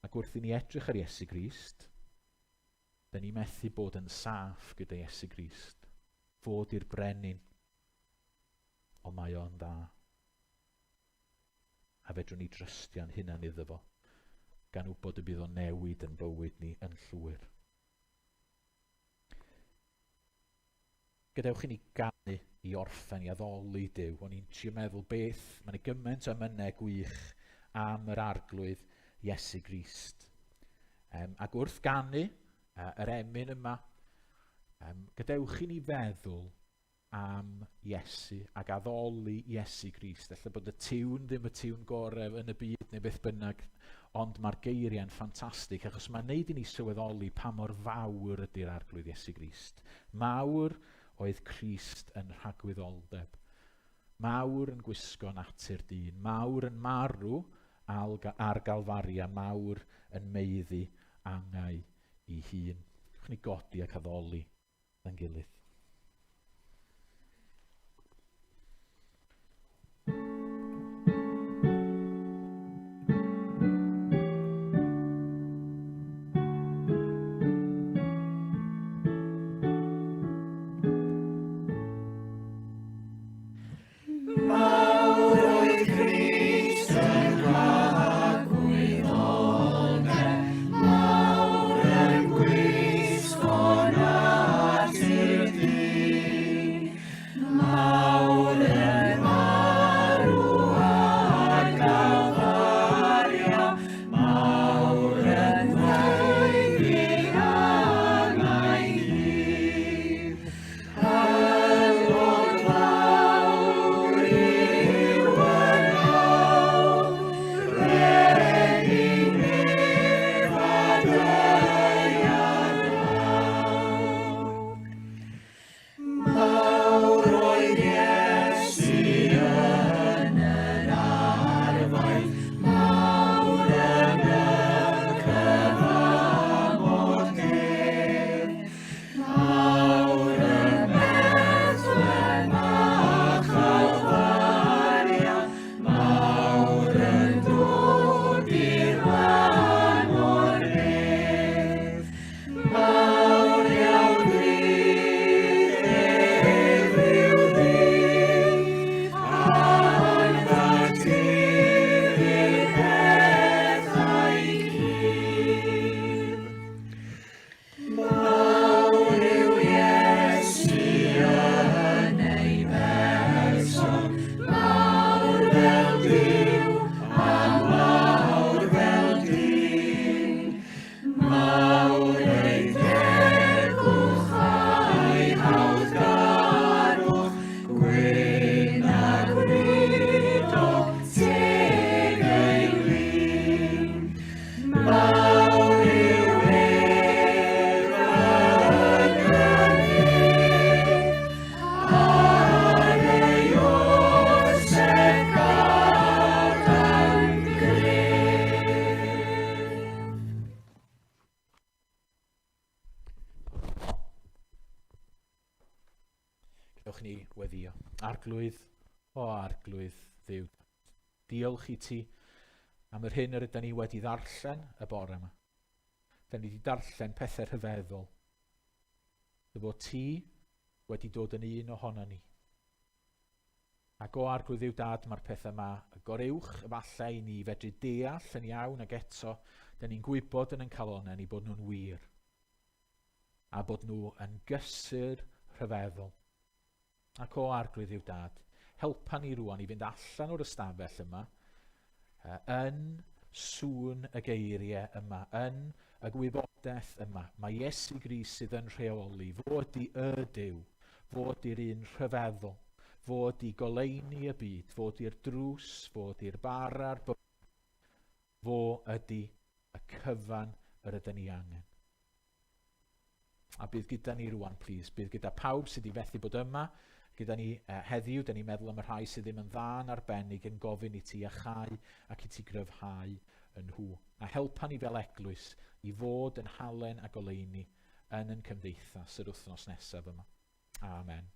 Ac wrth i ni edrych ar Iesu Grist, dyn ni methu bod yn saff gyda Iesu Grist. Fod i'r brenin, ond mae o'n dda. A fedrwn ni drystio'n hunan iddo fo, gan wybod y bydd o'n newid yn bywyd ni yn llwyr. Gadewch i ni ganu i orffen, i addoli Duw. O'n i'n trio meddwl beth, mae'n ei gymaint o emynau gwych am yr arglwydd Iesu Grist. Um, ac wrth ganu uh, yr emyn yma, um, gadewch i ni feddwl am Iesu ac addoli Iesu Grist. Ella bod y tiwn ddim y tiwn gorau yn y byd neu beth bynnag, ond mae'r geiriau'n ffantastig achos mae'n neud i ni sylweddoli pa mor fawr ydy'r Arglwydd Iesu Grist. Mawr oedd Crist yn rhagwyddoldeb. Mawr yn gwisgo natur dyn, mawr yn marw ar Galfaria, mawr yn meiddi angau i hun. Gewch ni godi ac addoli yn gilydd. Mawr oedd Crist yn rhagwyddoldeb, mawr yn gwisgo natur. Gadewch ni weddio. Arglwydd, o Arglwydd Dduw, diolch i ti am yr hyn yr ydyn ni wedi ddarllen y bore yma. Da ni wedi darllen pethau rhyfeddol. Dy fod ti wedi dod yn un ohono ni. Ac o Arglwydd Dduw Dad, mae'r pethau yma y goruwch efallai i ni fedru deall yn iawn ac eto, da ni'n gwybod yn ein calonau ni bod nhw'n wir. A bod nhw yn gysur rhyfeddol. Ac o Arglwydd Dduw Dad, helpa ni rwan i fynd allan o'r ystafell yma yn sŵn y geiriau yma, yn y gwybodaeth yma. Mae Iesu Grist sydd yn rheoli, fo ydy y Duw, fo ydy'r un rhyfeddol, fo ydy goleuni y byd, fo ydy'r drws, fo ydy'r bara'r bywyd, fo ydy y cyfan yr ydyn ni angen. A bydd gyda ni rwan, plîs. Bydd gyda pawb sydd wedi fethu bod yma gyda ni heddiw. Da ni'n meddwl am y rhai sydd ddim yn dda yn arbennig yn gofyn i ti iachau ac i ti gryfhau yn nhw. A helpa ni fel eglwys i fod yn halen a goleuni yn yn cymdeithas yr wythnos nesaf yma. Amen.